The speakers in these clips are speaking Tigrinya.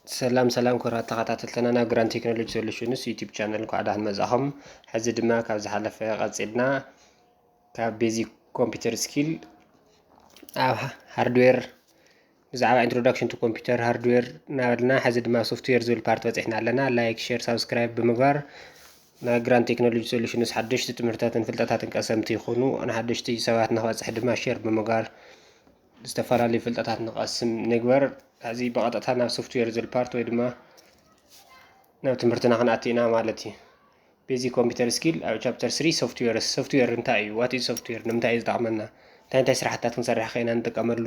ሰላም ሰላም ክቡራት ተኸታተልትና ናብ ግራንድ ቴክኖሎጂ ሶሉሽንስ ዩቲዩብ ቻነል እንኳዕ ደሓን መጻኹም። ሕዚ ድማ ካብ ዝሓለፈ ቀጺልና ካብ ቤዚክ ኮምፒውተር ስኪል ኣብ ሃርድዌር ብዛዕባ ኢንትሮዳክሽን ቱ ኮምፒውተር ሃርድዌር እናበልና ሕዚ ድማ ሶፍትዌር ዝብል ፓርት በጺሕና ኣለና። ላይክ፣ ሼር፣ ሳብስክራይብ ብምግባር ናይ ግራንድ ቴክኖሎጂ ሶሉሽንስ ሓደሽቲ ትምህርትታትን ፍልጠታትን ቀሰምቲ ይኹኑ። ንሓደሽቲ ሰባት ንክበጽሕ ድማ ሼር ብምግባር ዝተፈላለዩ ፍልጠታት ንቐስም ንግበር። ሕዚ ብቐጥታ ናብ ሶፍትዌር ዝብል ፓርት ወይ ድማ ናብ ትምህርትና ክንኣቲ ኢና ማለት እዩ። ቤዚክ ኮምፒውተር ስኪል ኣብ ቻፕተር ስሪ ሶፍትዌር። ሶፍትዌር እንታይ እዩ? ዋት ኢዝ ሶፍትዌር? ንምንታይ እዩ ዝጠቕመና? እንታይ እንታይ ስራሕትታት ክንሰርሕ ከይና ንጥቀመሉ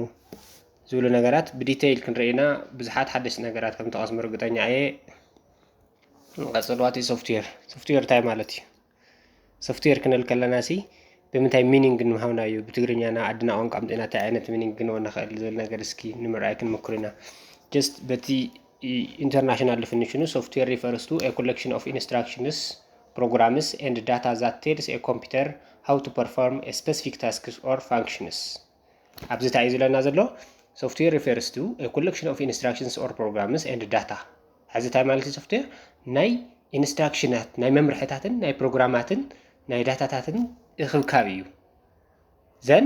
ዝብሉ ነገራት ብዲቴይል ክንርኢ ኢና። ብዙሓት ሓደሽቲ ነገራት ከም ትቐስሙ ርግጠኛ እየ። ንቐጽል። ዋት ኢዝ ሶፍትዌር? ሶፍትዌር እንታይ ማለት እዩ? ሶፍትዌር ክንብል ከለና ሲ ብምንታይ ሚኒንግ ንምሃብና እዩ? ብትግርኛና ዓድና ቋንቋ ኣምፂእና እንታይ ዓይነት ሚኒንግ ክንወ ንኽእል ዝብል ነገር እስኪ ንምርኣይ ክንምክር ኢና። ጀስት በቲ ኢንተርናሽናል ዲፊኒሽኑ software refers to a collection of instructions, programs and data that tells a computer how to perform a specific tasks or functions። ኣብዚ እንታይ እዩ ዝብለና ዘሎ? Software refers to a collection of instructions or programs and data። ሕዚ እንታይ ማለት እዩ ሶፍትዌር? ናይ ኢንስትራክሽናት፣ ናይ መምርሕታትን ናይ ፕሮግራማትን ናይ ዳታታትን እኽብካብ እዩ። Then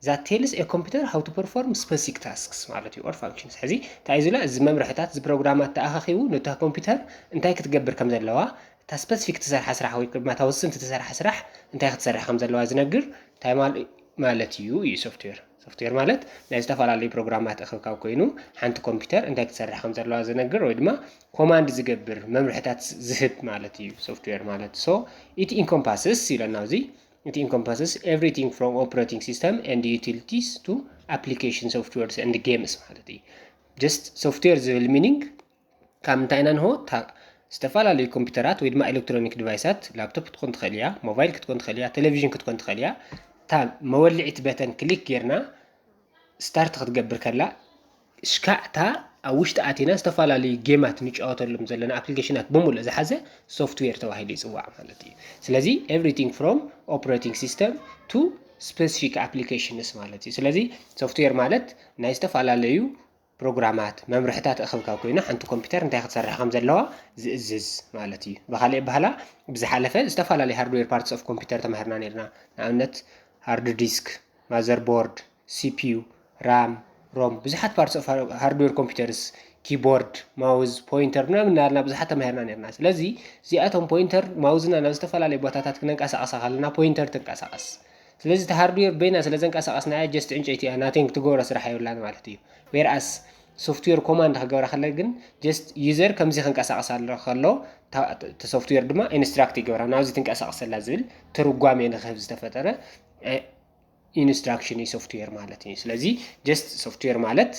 that tells a computer how to perform specific tasks ማለት እዩ፣ or functions። ሕዚ እንታይ እዩ ዝብለና? እዚ መምርሕታት፣ እዚ ፕሮግራማት ተኣኻኺቡ ነታ ኮምፒውተር እንታይ ክትገብር ከም ዘለዋ፣ እታ ስፐሲፊክ ትሰርሓ ስራሕ ወይ ድማ እታ ውስንቲ ትሰርሓ ስራሕ እንታይ ክትሰርሕ ከም ዘለዋ ዝነግር እንታይ ማል-፣ ማለት እዩ እዩ ሶፍትዌር። ሶፍትዌር ማለት ናይ ዝተፈላለዩ ፕሮግራማት እኽብካብ ኮይኑ ሓንቲ ኮምፒውተር እንታይ ክትሰርሕ ከም ዘለዋ ዝነግር ወይ ድማ ኮማንድ ዝገብር፣ መምርሕታት ዝህብ ማለት እዩ ሶፍትዌር ማለት። So it encompasses ኢለና፣ እዚ it encompasses everything from operating system and utilities to application softwares and games ማለት እዩ። ጀስት ሶፍትዌር ዝብል ሚኒንግ ካብ ምንታይ ኢና ንሆ? እታ ዝተፈላለዩ ኮምፒውተራት ወይ ድማ ኤሌክትሮኒክ ዲቫይሳት፣ ላፕቶፕ ክትኮን ትኽእል እያ፣ ሞባይል ክትኮን ትኽእል እያ፣ ቴሌቪዥን ክትኮን ትኽእል እያ። እታ መወልዒት በተን ክሊክ ጌርና ስታርት ክትገብር ከላ፣ እሽካዕ እታ ኣብ ውሽጢ ኣቲና ዝተፈላለዩ ጌማት ንጫወተሎም ዘለና ኣፕሊኬሽናት ብምሉእ ዝሓዘ ሶፍትዌር ተባሂሉ ይጽዋዕ ማለት እዩ። ስለዚ everything from operating system to specific applications ማለት እዩ። ስለዚ ሶፍትዌር ማለት ናይ ዝተፈላለዩ ፕሮግራማት፣ መምርሕታት እኽብካብ ኮይኑ ሓንቲ ኮምፒውተር እንታይ ክትሰርሕ ከም ዘለዋ ዝእዝዝ ማለት እዩ። ብኻልእ ኣበሃህላ ብዝሓለፈ ዝተፈላለዩ ሃርድዌር ፓርትስ ኦፍ ኮምፒውተር ተማሂርና ነርና። ንኣብነት ሃርድ ዲስክ፣ ማዘርቦርድ፣ ሲፒዩ፣ ራም፣ ሮም፣ ብዙሓት ፓርትስ ኦፍ ሃርድዌር ኮምፒውተርስ፣ ኪቦርድ፣ ማውዝ፣ ፖይንተር ምናምን እናበልና ብዙሓት ተማሂርና ነርና። ስለዚ እዚኣቶም ፖይንተር፣ ማውዝና ናብ ዝተፈላለዩ ቦታታት ክነንቀሳቐሳ ከለና ፖይንተር ትንቀሳቐስ። ስለዚ እቲ ሃርድዌር በይና ስለ ዘንቀሳቐስናያ ጀስት ዕንጨይቲ እያ፣ ናቲንግ ትገብሮ ስራሕ የብላን ማለት እዩ። ዌርኣስ ሶፍትዌር ኮማንድ ክገብራ ከለ ግን ጀስት ዩዘር ከምዚ ክንቀሳቐስ ኣሎ ከሎ እታ ሶፍትዌር ድማ ኢንስትራክት ይገብራ ናብዚ ትንቀሳቐሰላ ዝብል ትርጓሜ ንክህብ ዝተፈጠረ ኢንስትራክሽን እዩ ሶፍትዌር ማለት እዩ። ስለዚ ጀስት ሶፍትዌር ማለት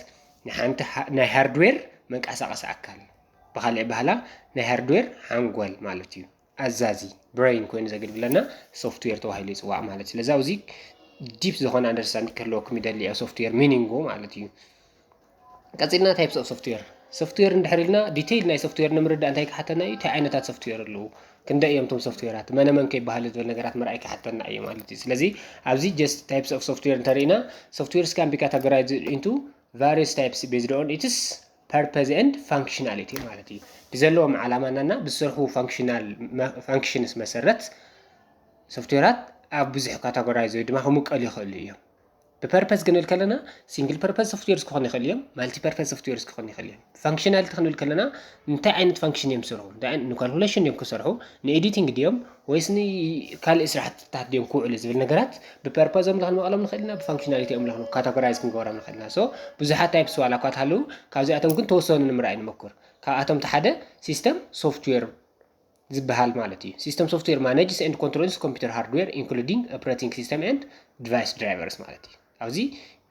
ንሓንቲ ሃ-፣ ናይ ሃርድዌር መንቀሳቐሲ ኣካል፣ ብኻልእ ኣበሃህላ ናይ ሃርድዌር ሓንጎል ማለት እዩ። ኣዛዚ ብሬን ኮይኑ ዘገልግለና ሶፍትዌር ተባሂሉ ይፅዋዕ ማለት። ስለዚ ኣብዚ ዲፕ ዝኾነ ኣንደርስታንድ ክህልወኩም ይደሊ እየ ሶፍትዌር ሚኒንጉ ማለት እዩ። ቀፂልና ታይፕስ ኦፍ ሶፍትዌር። ሶፍትዌር እንድሕር ኢልና ዲቴይል ናይ ሶፍትዌር ንምርዳእ እንታይ ክሓተና እዩ? እንታይ ዓይነታት ሶፍትዌር ኣለዉ? ክንደይ እዮም እቶም ሶፍትዌራት? መነ መን ከይበሃሉ ዝብል ነገራት ምርኣይ ክሓተና እዩ ማለት እዩ። ስለዚ ኣብዚ ጀስት ታይፕስ ኦፍ ሶፍትዌር እንተርኢና softwares can be categorized into various types based on its purpose and functionality ማለት እዩ። ብዘለዎም ዓላማናና ብዝሰርሑ ፋንክሽናል፣ ፋንክሽንስ መሰረት ሶፍትዌራት ኣብ ብዙሕ ካታጎራይዝ ወይ ድማ ክምቀሉ ይኽእሉ እዮም። ብፐርፐስ ክንብል ከለና ሲንግል ፐርፐስ ሶፍትዌርስ ክኾኑ ይኽእሉ እዮም፣ ማልቲ ፐርፐስ ሶፍትዌርስ ክኾኑ ይኽእሉ እዮም። ፋንክሽናሊቲ ክንብል ከለና እንታይ ዓይነት ፋንክሽን እዮም ዝሰርሑ? እንታይ ዓይነት ንካልኩሌሽን ድዮም ክሰርሑ? ንኤዲቲንግ ድዮም? ወይስ ንካልእ ስራሕትታት ድዮም ክውዕሉ ዝብል ነገራት ብፐርፐዞም ላ ክንመቐሎም ንኽእል ኢና፣ ብፋንክሽናሊቲኦም ላ ካታጎራይዝ ክንገብሮም ንኽእል ኢና። ሶ ብዙሓት ታይፕስ ዋላ እኳ ተሃለዉ፣ ካብዚኣቶም ግን ተወሰኑ ንምርኣይ ንመኩር። ካብኣቶም እቲ ሓደ ሲስተም ሶፍትዌር ዝበሃል ማለት እዩ። System software manages and controls computer hardware including operating system and device drivers ማለት እዩ። ኣብዚ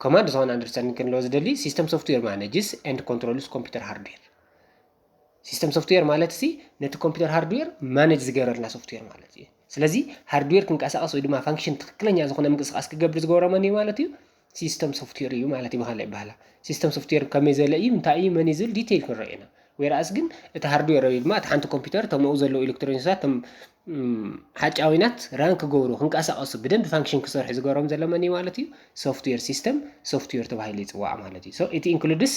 ኮማንድ ዝኾነ ኣንደርስታንድ ክንለዎ ዝደሊ፣ ሲስተም ሶፍትዌር ማኔጅስ ኤንድ ኮንትሮልስ ኮምፒውተር ሃርድዌር። ሲስተም ሶፍትዌር ማለት ሲ ነቲ ኮምፒውተር ሃርድዌር ማኔጅ ዝገብረልና ሶፍትዌር ማለት እዩ። ስለዚ ሃርድዌር ክንቀሳቐስ ወይ ድማ ፋንክሽን ትኽክለኛ ዝኾነ ምንቅስቃስ ክገብር ዝገብሮ መን እዩ ማለት እዩ? ሲስተም ሶፍትዌር እዩ ማለት እዩ። ብኻልእ ኣበሃህላ ሲስተም ሶፍትዌር ከመይ ዝበለ እዩ፣ እንታይ እዩ፣ መን እዩ ዝብል ዲቴይል ክንረኦ ኢና። ዌርኣስ ግን እቲ ሃርድዌር ወይ ድማ እቲ ሓንቲ ኮምፒውተር እቶም ኣብኡ ዘለዉ ኤሌክትሮኒክሳት እቶም፣ እም፣ ሓጫዊናት ራን ክገብሩ፣ ክንቀሳቐሱ፣ ብደንቢ ፋንክሽን ክሰርሑ ዝገብሮም ዘሎ መን እዩ ማለት እዩ? ሶፍትዌር ሲስተም ሶፍትዌር ተባሂሉ ይፅዋዕ ማለት እዩ። So it includes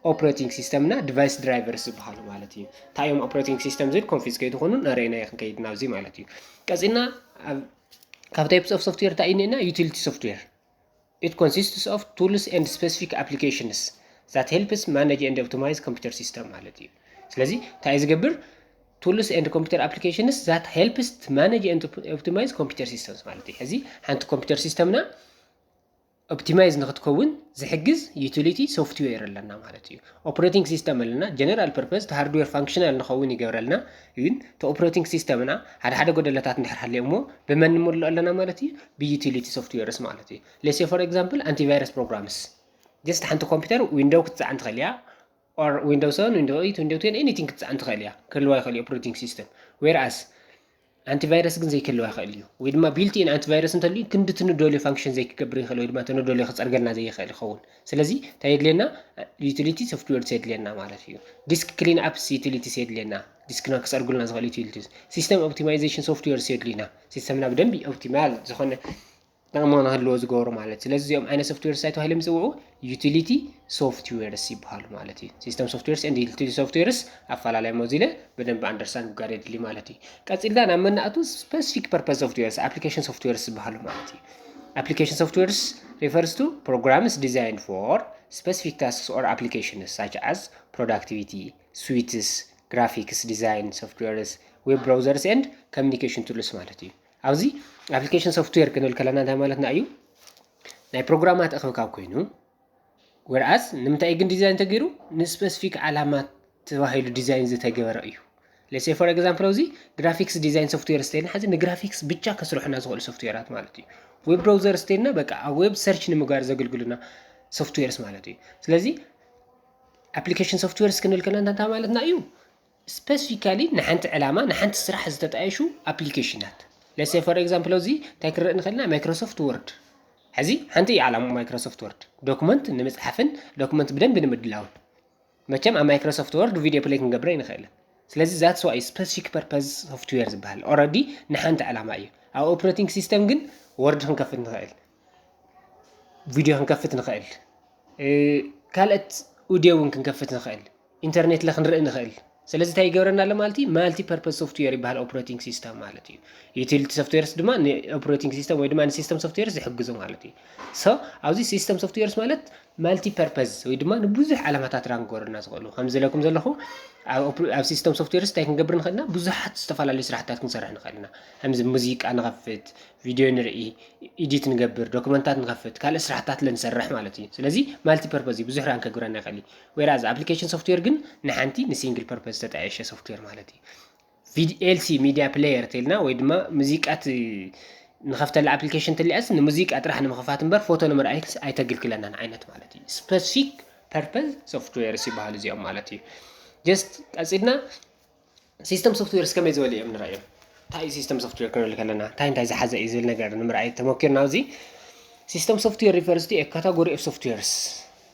ኦፕሬቲንግ ሲስተም እና ዲቫይስ ድራይቨርስ ዝበሃሉ ማለት እዩ። እንታይ እዮም ኦፕሬቲንግ ሲስተም ዝብል ኮንፊዝ ከይትኾኑ ነረኢና ክንከይድ ናብዚ ማለት እዩ። ቀፂልና ካብ types of software እንታይ ኢና? Utility software. It consists of tools and specific applications that helps manage and optimize computer system ማለት እዩ። ስለዚ እንታይ ዝገብር? Tools and computer applications that helps to manage and optimize computer systems ማለት እዩ። እዚ ሓንቲ ኮምፒውተር ሲስተምና ኦፕቲማይዝ ንክትከውን ዝሕግዝ ዩቲሊቲ ሶፍትዌር ኣለና ማለት እዩ። ኦፕሬቲንግ ሲስተም ኣለና፣ ጀነራል ፐርፐስ ሃርድዌር ፋንክሽናል ንኸውን ይገብረልና። ግን እቲ ኦፕሬቲንግ ሲስተምና ሓደ ሓደ ጎደለታት እንድሕር ሃልዮ እሞ ብመን ንመልኦ ኣለና ማለት እዩ? ብዩቲሊቲ ሶፍትዌርስ ማለት እዩ። Let's say for example antivirus programs። Just ሓንቲ ኮምፒውተር ዊንዶው ክትፀዓን ትኽእል እያ። Or Windows seven, Windows eight, Windows ten, anything ክትፀዓን ትኽእል እያ። ክህልዋ ይኽእል እዩ ኦፕሬቲንግ ሲስተም። Whereas ኣንቲቫይረስ ግን ዘይክህልዋ ይኽእል እዩ። ወይ ድማ ቢልት ኢን ኣንቲቫይረስ እንተልዩ ክንዲ ትንደልዮ ፋንክሽን ዘይክገብር ይኽእል ወይ ድማ ትንደልዮ ክፀርገልና ዘይኽእል ይኸውን። ስለዚ እንታይ የድልየና? ዩቲሊቲ ሶፍትዌርስ የድልየና ማለት እዩ። ዲስክ ክሊን ኣፕስ ዩቲሊቲስ የድልየና፣ ዲስክና ክፀርጉልና ዝኽእል ዩቲሊቲስ። ሲስተም ኦፕቲማይዜሽን ሶፍትዌርስ የድልዩና፣ ሲስተምና ብደንቢ ኦፕቲማል ዝኾነ ጥቕሚ ንክህልዎ ዝገብሩ ማለት። ስለዚ እዚኦም ዓይነት ሶፍትዌርስ እንታይ ተባሂሎም ይፅውዑ? ዩቲሊቲ ሶፍትዌርስ ይበሃሉ ማለት እዩ። ሲስተም ሶፍትዌርስ ኤንድ ዩቲሊቲ ሶፍትዌርስ ኣፈላለዮም ኣብዚ ኢለ ብደንብ ኣንደርስታንድ ምግባር የድሊ ማለት እዩ። ቀፂልና ናብ መናእቱ ስፔሲፊክ ፐርፐስ ሶፍትዌርስ፣ ኣፕሊኬሽን ሶፍትዌርስ ዝበሃሉ ማለት እዩ። Application softwares refers to programs designed for specific tasks or applications such as productivity suites, graphics design softwares, web browsers and communication tools ማለት እዩ። ኣብዚ ኣፕሊኬሽን ሶፍትዌር ክንብል ከለና እንታይ ማለትና እዩ? ናይ ፕሮግራማት እኽብካብ ኮይኑ፣ whereas ንምንታይ ግን ዲዛይን ተገይሩ? ንስፔሲፊክ ዓላማ ተባሂሉ ዲዛይን ዝተገበረ እዩ። Let's say for example ኣብዚ ግራፊክስ ዲዛይን ሶፍትዌር ስተይልና፣ ሕዚ ንግራፊክስ ብቻ ከስርሑና ዝኽእሉ ሶፍትዌራት ማለት እዩ። ዌብ ብራውዘር ስተይልና በቃ ኣብ ዌብ ሰርች ንምግባር ዘገልግሉና ሶፍትዌርስ ማለት እዩ። ስለዚ ኣፕሊኬሽን ሶፍትዌርስ ክንብል ከለና እንታይ ማለትና እዩ? ስፔሲፊካሊ ንሓንቲ ዕላማ ንሓንቲ ስራሕ ዝተጣየሹ ኣፕሊኬሽናት። Let's say for example እዚ እንታይ ክንርኢ ንኽእል ኢና? ማይክሮሶፍት ወርድ። ሕዚ ሓንቲ እዩ ዓላማ ማይክሮሶፍት ወርድ፣ ዶክመንት ንምፅሓፍን ዶክመንት ብደንቢ ንምድላውን። መቸም ኣብ ማይክሮሶፍት ወርድ ቪድዮ ፕሌይ ክንገብር ኣይንኽእልን። ስለዚ that's why specific purpose software ዝበሃል ኦረዲ ንሓንቲ ዕላማ እዩ። ኣብ ኦፕሬቲንግ ሲስተም ግን ወርድ ክንከፍት ንኽእል፣ ቪድዮ ክንከፍት ንኽእል፣ ካልኦት ኡድዮ እውን ክንከፍት ንኽእል፣ ኢንተርኔት ለ ክንርኢ ንኽእል። ስለዚ እንታይ ይገብረና ኣሎ ማለት እዩ? ማልቲ ፐርፐስ ሶፍትዌር ይበሃል ኦፕሬቲንግ ሲስተም ማለት እዩ። ዩቲሊቲ ሶፍትዌርስ ድማ ንኦፕሬቲንግ ሲስተም ወይ ድማ ንሲስተም ሶፍትዌርስ ዝሕግዙ ማለት እዩ። So ኣብዚ ሲስተም ሶፍትዌርስ ማለት ማልቲ ፐርፐስ ወይ ድማ ንብዙሕ ዓላማታት ራን ክገብሩልና ዝኽእሉ። ከም ዝለኩም ዘለኹ ኣብ ሲስተም ሶፍትዌርስ እንታይ ክንገብር ንኽእልና? ብዙሓት ዝተፈላለዩ ስራሕታት ክንሰርሕ ንኽእልና። ከምዚ ሙዚቃ ንኸፍት፣ ቪድዮ ንርኢ፣ ኢዲት ንገብር፣ ዶክመንታት ንኸፍት፣ ካልእ ስራሕታት ለንሰርሕ ማለት እዩ። ስለዚ ማልቲ ፐርፐስ እዩ፣ ብዙሕ ራን ከግብረና ይኽእል እዩ። Whereas ኣፕሊኬሽን ሶፍትዌር ግን ንሓንቲ ንሲንግል ፐርፐስ ዝተጣየሸ ሶፍትዌር ማለት እዩ። ቪዲ ኤልሲ ሚዲያ ፕሌየር ተልና ወይ ድማ ሙዚቃ ንኸፍተላ ኣፕሊኬሽን ተሊኣስ ንሙዚቃ ጥራሕ ንምኽፋት እምበር ፎቶ ንምርኣይ ኣይተግልግለናን ዓይነት ማለት እዩ። ስፔሲፊክ ፐርፐስ ሶፍትዌርስ ይበሃሉ እዚኦም ማለት እዩ። ጀስት ቀፂልና ሲስተም ሶፍትዌርስ ከመይ ዝበለ እዮም ንረእዮም። እንታይ እዩ ሲስተም ሶፍትዌር ክንብል ከለና እንታይ እንታይ ዝሓዘ እዩ ዝብል ነገር ንምርኣይ ተመኪርና ኣብዚ። System software refers to a category of softwares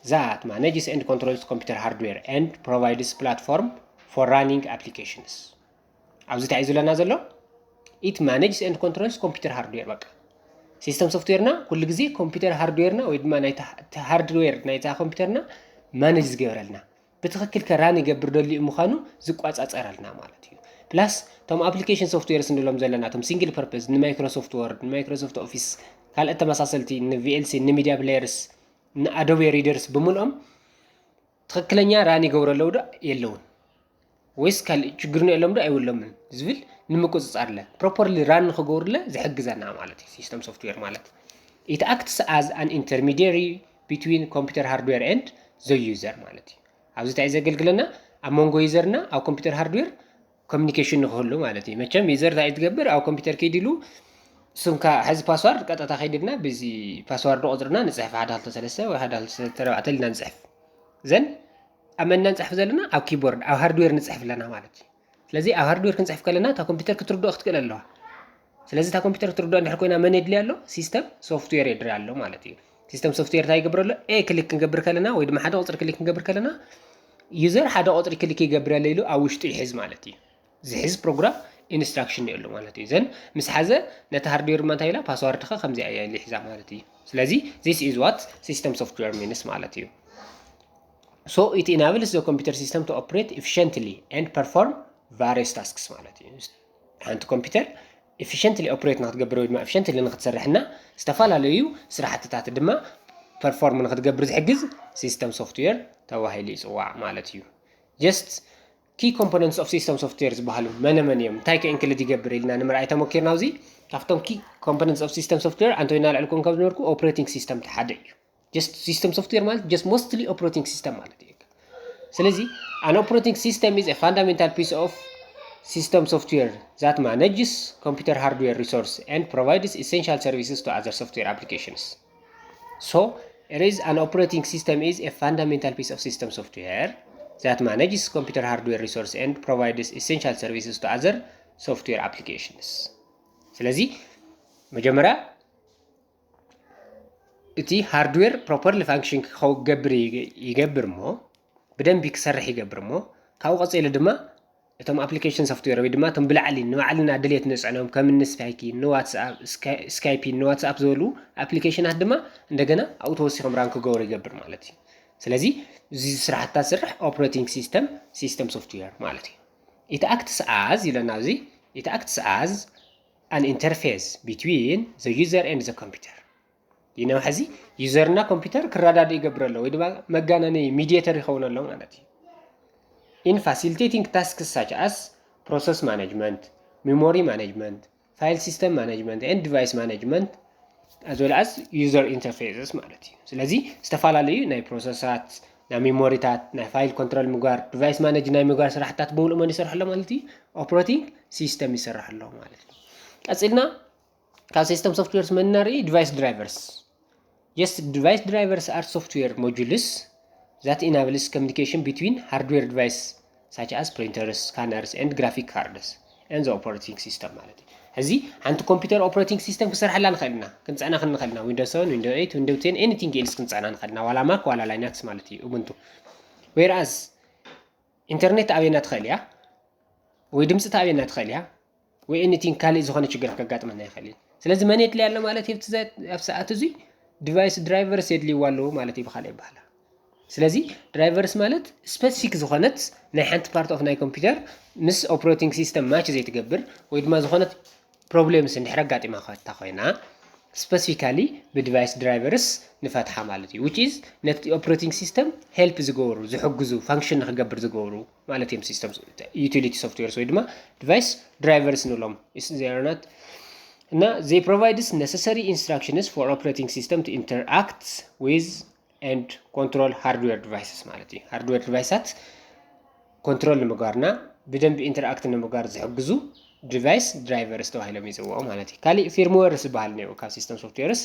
that manages and controls computer hardware and provides platform for running applications። ኣብዚ እንታይ እዩ ዝብለና ዘሎ? It manages and controls computer hardware። በቃ ሲስተም ሶፍትዌርና ኩሉ ግዜ ኮምፒውተር ሃርድዌርና ወይ ድማ ናይታ ሃርድዌር ናይታ ኮምፒውተርና ማኔጅ ዝገብረልና፣ ብትኽክል ከ ራን ይገብር ደልዩ ምዃኑ ዝቋፃፀረልና ማለት እዩ። ፕላስ እቶም ኣፕሊኬሽን ሶፍትዌርስ ንብሎም ዘለና እቶም ሲንግል ፐርፐስ ንማይክሮሶፍት ወርድ፣ ንማይክሮሶፍት ኦፊስ፣ ካልኦት ተመሳሰልቲ ንቪኤልሲ፣ ንሚዲያ ፕሌየርስ፣ ንኣዶቤ ሪደርስ ብምልኦም ትኽክለኛ ራን ይገብሩ ኣለዉ ዶ የለውን ወይስ ካልእ ችግር የሎም ዶ ኣይብሎምን ዝብል ንምቁፅፃር ለ ፕሮፐርሊ ራን ንክገብሩለ ዝሕግዘና ማለት እዩ። ሲስተም ሶፍትዌር ማለት it acts as an intermediary between computer hardware and the user ማለት እዩ። ኣብዚ እንታይ ዘገልግለና? ኣብ መንጎ ዩዘርና ኣብ ኮምፒውተር ሃርድዌር ኮሚኒኬሽን ንክህሉ ማለት እዩ። መቸም ዩዘር እንታይ ትገብር? ኣብ ኮምፒውተር ከይድ ኢሉ ስምካ ሕዚ ፓስዋርድ ቀጥታ ከይድልና ብዚ ፓስዋርድ ቁፅርና ንፅሕፍ፣ ሓደ ክልተ ሰለስተ ወይ ሓደ ክልተ ሰለስተ ኣርባዕተ ኢልና ንፅሕፍ። ዘን ኣብ መን ኢና ንፅሕፍ ዘለና? ኣብ ኪቦርድ ኣብ ሃርድዌር ንፅሕፍ ኣለና ማለት እዩ። ስለዚ ኣብ ሃርድዌር ክንፅሕፍ ከለና እታ ኮምፒውተር ክትርድኦ ክትክእል ኣለዋ። ስለዚ እታ ኮምፒውተር ክትርድኦ እንድሕር ኮይና መን የድልያ ኣሎ? ሲስተም ሶፍትዌር የድልያ ኣሎ ማለት እዩ። ሲስተም ሶፍትዌር እንታይ ይገብር ኣሎ? ኤ ክሊክ ክንገብር ከለና ወይ ድማ ሓደ ቁፅሪ ክሊክ ክንገብር ከለና ዩዘር ሓደ ቁፅሪ ክሊክ ይገብር ኣሎ ኢሉ ኣብ ውሽጡ ይሕዝ ማለት እዩ። ዝሕዝ ፕሮግራም ኢንስትራክሽን የሉ ማለት እዩ። ዘን ምስ ሓዘ ነቲ ሃርድዌር ድማ እንታይ ኢላ? ፓስዋርድኻ ከምዚኣ እያ ኢሉ ይሕዛ ማለት እዩ። ስለዚ this is what system software means ማለት እዩ። So it enables the computer system to operate efficiently and perform various tasks ማለት እዩ። ሓንቲ ኮምፒውተር efficiently operate ንክትገብር ወይ ድማ efficiently ንክትሰርሕና ዝተፈላለዩ ስራሕትታት ድማ perform ንክትገብር ዝሕግዝ system software ተባሂሉ ይፅዋዕ ማለት እዩ። Just key components of system software ዝበሃሉ መነ መን እዮም፣ እንታይ ከ include ይገብር ኢልና ንምርኣይ ተሞኪርና። እዚ ካብቶም key components of system software ኣንቶይና ልዕሊ ኮን ካብ ዝነበርኩ operating system ሓደ እዩ። Just system software ማለት just mostly operating system ማለት እዩ። ስለዚ an operating system is a fundamental piece of system software that manages computer hardware resource and provides essential services to other software applications. So it is an operating system is a fundamental piece of system software that manages computer hardware resource and provides essential services to other software applications. ስለዚ መጀመርያ እቲ hardware properly function ክገብር ይገብር እሞ ብደንቢ ክሰርሕ ይገብር እሞ ካብኡ ቀፂሉ ድማ እቶም application software ወይ ድማ እቶም ብላዕሊ ንባዕልና ድሌት ንፅዕኖም ከም ን Skype ን WhatsApp Skype ን WhatsApp ዝበሉ application ኣት ድማ እንደገና ኣብኡ ተወሲኾም run ክገብሩ ይገብር ማለት እዩ። ስለዚ እዚ ስራሕታ ዝሰርሕ operating system system software ማለት እዩ። It acts as ኢለና ኣብዚ it acts as an interface between the user and the computer። ይነው ሕዚ user እና computer ክረዳድኡ ይገብር ኣሎ ወይ ድማ መጋነኒ mediator ይኸውን ኣሎ ማለት እዩ። In facilitating tasks such as process management, memory management, file system management and device management as well as user interfaces ማለት እዩ። ስለዚ ዝተፈላለዩ ናይ process ኣት ናይ memory ታት ናይ file control ምግባር device manage ናይ ምግባር ስራሕታት ብምሉእ መን ይሰርሐሎ ማለት እዩ? Operating system ይሰርሐሎ ማለት እዩ። ቀፂልና ካብ system softwares መን ንርኢ? Device drivers. Yes, device drivers are software modules that enables communication between hardware device such as printers, scanners and graphic cards and the operating system ማለት እዩ። ሕዚ ሓንቲ computer operating system ክሰርሐላ ንኽእል ኢና፣ ክንፅዕና ክንኽእል ኢና። Windows seven, Windows eight, Windows ten, anything else ክንፅዕና ንኽእል ኢና፣ ዋላ Mac ዋላ Linux ማለት እዩ፣ Ubuntu። Whereas internet ኣበየና ትኽእል እያ ወይ ድምፂ ታበየና ትኽእል እያ ወይ anything ካልእ ዝኾነ ችግር ከጋጥመና ይኽእል እዩ። ስለዚ መን የድልያ ኣሎ ማለት እዩ? ኣብቲ ሰዓት እዚ device drivers የድልይዋ ኣለዉ ማለት እዩ ብኻልእ ኣበሃህላ። ስለዚ drivers ማለት specific ዝኾነት ናይ ሓንቲ part of ናይ computer ምስ operating system match ዘይትገብር ወይ ድማ ዝኾነት problems እንድሕር ኣጋጢማ ከታ ኮይና specifically ብ device drivers ንፈትሓ ማለት እዩ። Which is ነቲ operating system help ዝገብሩ ዝሕግዙ function ንክገብር ዝገብሩ ማለት እዮም። System utility softwares ወይ ድማ device drivers ንብሎም። They are not እና they provides necessary instructions for operating system to interact with and control hardware devices ማለት እዩ። Hardware device ኣት control ንምግባርና ብደንቢ interact ንምግባር ዝሕግዙ device drivers ተባሂሎም ይፅውዑ ማለት እዩ። ካሊእ firmwares ዝበሃል እኒኦ ካብ system softwares።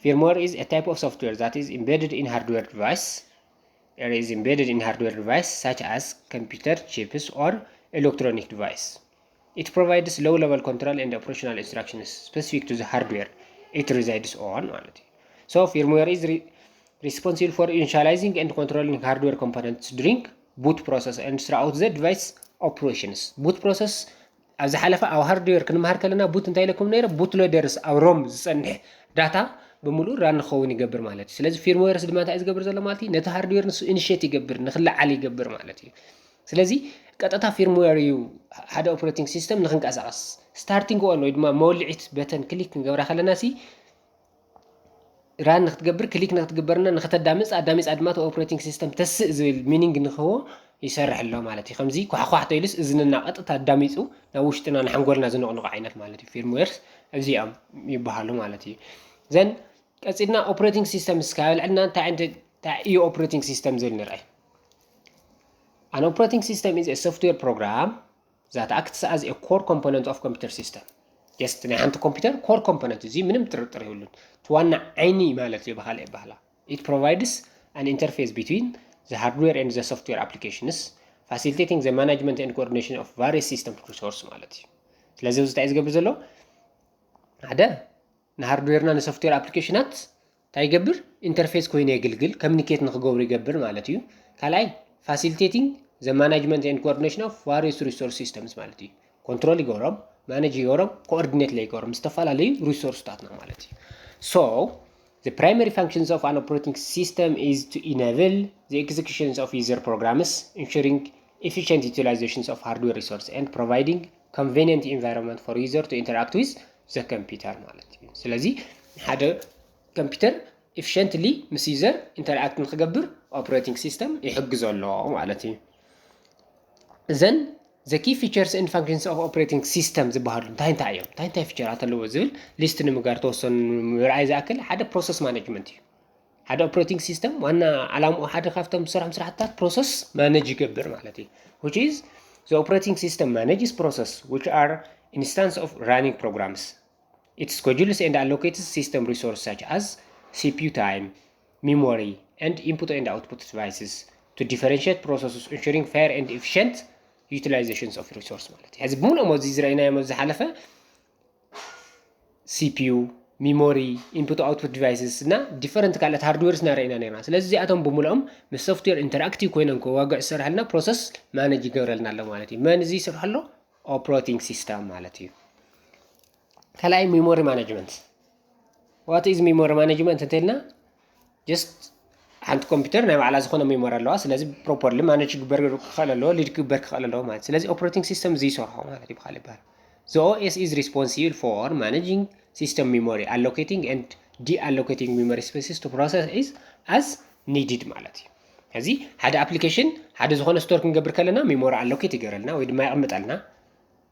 Firmware is a type of software that is embedded in hardware device. It is embedded in hardware device such as computer chips or electronic device. It provides low level control and operational instructions specific to the hardware it resides on ማለት እዩ። So firmware is re- responsible for initializing and controlling hardware components during boot process and throughout the device operations. Boot process ኣብ ዝሓለፈ ኣብ hardware ክንመሃር ከለና boot እንታይ ኢለኩም ነይረ? Bootloaders ኣብ ሮም ዝፀንሕ data ብምሉእ run ንኸውን ይገብር ማለት እዩ። ስለዚ firmwares ድማ እንታይ እዩ ዝገብር ዘሎ ማለት እዩ? ነቲ hardware ንሱ initiate ይገብር፣ ንክለዓል ይገብር ማለት እዩ። ስለዚ ቀጥታ firmware እዩ ሓደ operating system ንክንቀሳቀስ starting on ወይ ድማ መወልዒት button click ክንገብራ ከለና ሲ run ንክትገብር click ንክትግበርና ንክተዳምፅ ኣዳሚፃ ድማ እቲ operating system ተስእ ዝብል meaning ንክህቦ ይሰርሕ ኣሎ ማለት እዩ። ከምዚ ኳሕኳሕ ተኢሉስ እዝንና ቀጥታ ኣዳሚፁ ናብ ውሽጥና ንሓንጎልና ዝንቕንቑ ዓይነት ማለት እዩ። Firmwares እዚኦም ይበሃሉ ማለት እዩ። Then ቀፂልና operating system እስካ ልዕልና እንታይ ዓይነት እንታይ እዩ operating system ዝብል ንርአይ። An operating system is a software program that acts as a core component of computer system. Just ናይ ሓንቲ ኮምፒውተር core component እዚ ምንም ጥርጥር የብሉን። እቲ ዋና ዓይኒ ማለት እዩ ብኻልእ ኣበሃህላ። It provides an interface between the hardware and the software applications, facilitating the management and coordination of various system resource ማለት እዩ። ስለዚ እዚ እንታይ እዩ ዝገብር ዘሎ? ሓደ ንሃርድዌርና ንሶፍትዌር ኣፕሊኬሽናት እንታይ ይገብር? ኢንተርፌስ ኮይኑ የግልግል፣ ኮሚኒኬት ንክገብሩ ይገብር ማለት እዩ። ካልኣይ facilitating the management and coordination of various resource systems ማለት እዩ። ኮንትሮል ይገብሮም፣ ማኔጅ ይገብሮም፣ ኮኦርዲኔት ይገብሮም ዝተፈላለዩ ሪሶርስታትና ማለት እዩ። So The primary functions of an operating system is to enable the executions of user programs, ensuring efficient utilizations of hardware resource and providing convenient environment for user to interact with the computer ማለት እዩ። ስለዚ ሓደ ኮምፒውተር efficiently ምስ user interact ንክገብር operating system ይሕግዞ ኣሎ ማለት እዩ። Then the key features and functions of operating system ዝበሃሉ እንታይ እንታይ እዮም፣ እንታይ እንታይ feature ኣት ኣለዎ ዝብል list ንምግባር ተወሰኑ ምርኣይ ዝኣክል፣ ሓደ process management እዩ። ሓደ operating system ዋና ዓላምኡ ሓደ ካብቶም ዝሰርሖም ስራሕትታት process manage ይገብር ማለት እዩ። Which is the operating system manages process which are instance of running programs. It schedules and allocates system resources such as C P U time, memory, and input and output devices to differentiate processes, ensuring fair and efficient utilizations of resource ማለት እዩ። ሕዚ ብምሉኦም ኣብዚ ዝረኣይናዮም ኣብዚ ዝሓለፈ C P U፣ memory፣ input output devices እና different ካልኦት hardwares እና ረኢና ነርና። ስለዚ እዚኣቶም ብምሉኦም ምስ software interactive ኮይኖም ክዋግዕ ዝሰርሐልና process manage ይገብረልና ኣሎ ማለት እዩ። መን እዚ ይሰርሖ ኣሎ? Operating system ማለት እዩ። ካልኣይ memory management። What is memory management እንተልና just ሓንቲ ኮምፒውተር ናይ ባዕላ ዝኾነ memory ኣለዋ። ስለዚ properly manage ክግበር ክኽእል ኣለዎ፣ lead ክግበር ክኽእል ኣለዎ ማለት። ስለዚ operating system እዚ ይሰርሖ ማለት እዩ ብኻልእ ይበሃል። The O S is responsible for managing system memory, allocating and deallocating memory spaces to process is as needed ማለት እዩ። እዚ ሓደ application ሓደ ዝኾነ store ክንገብር ከለና memory allocate ይገብረልና ወይ ድማ የቕምጠልና።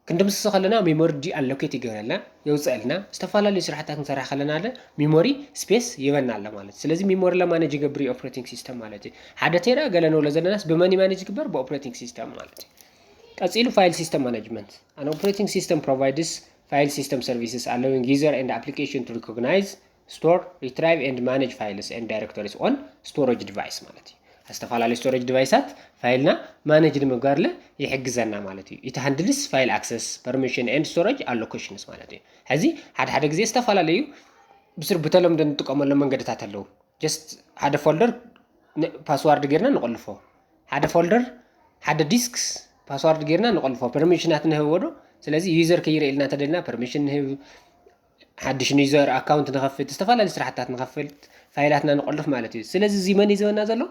ክንድምስሶ ከለና memory deallocate ይገብረልና፣ የውፅአልና። ዝተፈላለዩ ስራሕታት ክንሰርሕ ከለና ለ memory space ይበና ኣሎ ማለት። ስለዚ memory ለ manage ይገብር እዩ operating system ማለት እዩ። ሓደ ቴራ ገለ ንብሎ ዘለናስ ብመን manage ይግበር? ብ operating system ማለት እዩ። ቀፂሉ file system management። An operating system provides file system services allowing user and application to recognize, store, retrieve and manage files and directories on storage device ማለት እዩ። ዝተፈላለዩ storage device ኣት ፋይልና manage ንምግባር ለ ይሕግዘና ማለት እዩ። It handles file access, permission and storage allocations ማለት እዩ። ሕዚ ሓደ ሓደ ግዜ ዝተፈላለዩ ብስር ብተለምዶ እንጥቀመሎም መንገድታት ኣለዉ። Just ሓደ folder password ጌርና ንቆልፎ፣ ሓደ folder ሓደ disks password ጌርና ንቆልፎ፣ permission ኣት ንህብዎ ዶ። ስለዚ user ከይርእየልና ተደልና permission ንህብ፣ ሓድሽ user account ንኸፍት፣ ዝተፈላለዩ ስራሕታት ንኸፍት፣ ፋይላትና ንቆልፍ ማለት እዩ። ስለዚ እዚ መን እዩ ዝበና ዘሎ?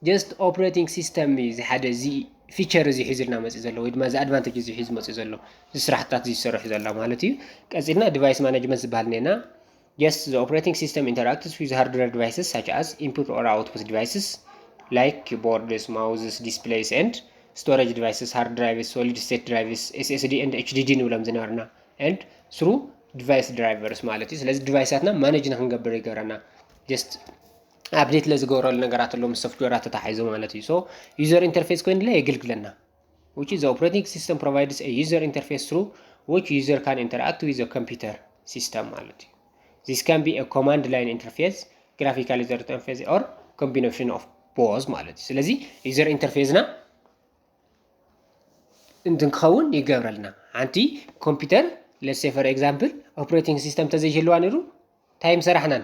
Just operating system እዩ እዚ ሓደ እዚ feature እዚ ሒዙልና መፅእ ዘሎ ወይ ድማ እዚ advantage እዚ ሒዙ መፅእ ዘሎ፣ እዚ ስራሕታት እዚ ዝሰርሑ ዘሎ ማለት እዩ። ቀፂልና device management ዝበሃል እኒአና። Just the operating system interacts with hardware devices such as input or output devices like keyboards, mouses, displays and storage devices, hard drives, solid state drives, S S D and H D D ንብሎም ዝነበርና and through device drivers ማለት እዩ። ስለዚ device ኣትና manage ንክንገብር ይገብረና። Just update ለዝገብረሉ ነገራት ኣሎ ምስ software ኣት ተታሒዙ ማለት እዩ። So user interface ኮይኑ ለ የገልግለና። Which is the operating system provides a user interface through which user can interact with the computer system ማለት እዩ። This can be a command line interface, graphical user interface or combination of both ማለት እዩ። ስለዚ user interface ና እንትን ክኸውን ይገብረልና። ሓንቲ ኮምፒውተር let's say for example operating system ተዘይህልዋ ነይሩ እንታይ ምሰራሕናን?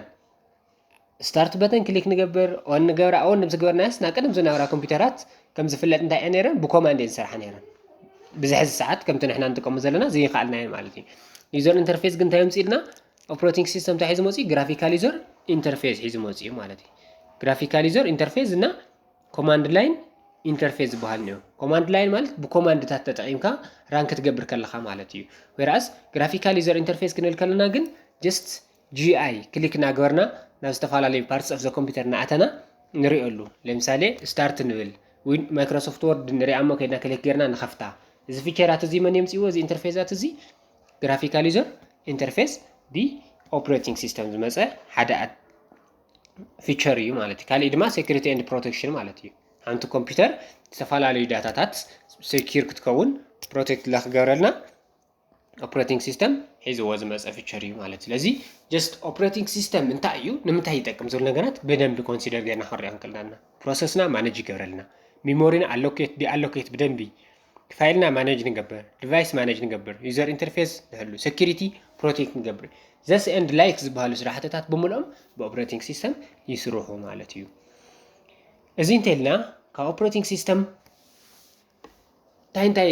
Start button click ንገብር፣ on ንገብር። On ምስ ገበርናስ ናብ ቀደም ዝነበራ ኮምፒውተራት ከም ዝፍለጥ እንታይ እየ ነይረን ብኮማንድ እየን ዝሰርሓ ነይረን። ብዝሕዚ ሰዓት ከምቲ ንሕና ንጥቀሙ ዘለና ዘይከኣልናየን ማለት እዩ። User interface ግን እንታይ የምፅእልና? Operating system እንታይ ሒዙ መፅኡ? Graphical user interface ሒዙ መፅኡ ማለት እዩ። Graphical user interface እና command line interface ዝበሃል እኒኦ። Command line ማለት ብኮማንድታት ተጠቒምካ run ክትገብር ከለኻ ማለት እዩ። Whereas graphical user interface ክንብል ከለና ግን just G I click እናገበርና ናብ ዝተፈላለዩ parts of the computer እናኣተና ንሪኦሉ። ለምሳሌ start ንብል፣ Microsoft Word ንሪኣ እሞ ከይድና click ጌርና ንኸፍታ። እዚ feature ኣት እዚ መን የምፅእዎ? እዚ interface ኣት እዚ graphical user interface ብ operating system ዝመፀ ሓደ feature እዩ ማለት እዩ። ካልእ ድማ security and protection ማለት እዩ። ሓንቲ ኮምፒውተር ዝተፈላለዩ ዳታታት secure ክትከውን protect ለ ክገብረልና operating system ሒዝዎ ዝመፀ feature እዩ ማለት። ስለዚ just operating system እንታይ እዩ፣ ንምንታይ ይጠቅም ዝብል ነገራት ብደንቢ consider ጌርና ክንሪኦ ክንክእል ኣለና። Process ና manage ይገብረልና፣ memory ና allocate deallocate ብደንቢ፣ ፋይልና manage ንገብር፣ device manage ንገብር፣ user interface ንህሉ፣ security protect ንገብር፣ this and like ዝበሃሉ ስራሕትታት ብምልኦም ብ operating system ይስርሑ ማለት እዩ። እዚ እንተልና ካብ operating system እንታይ እንታይ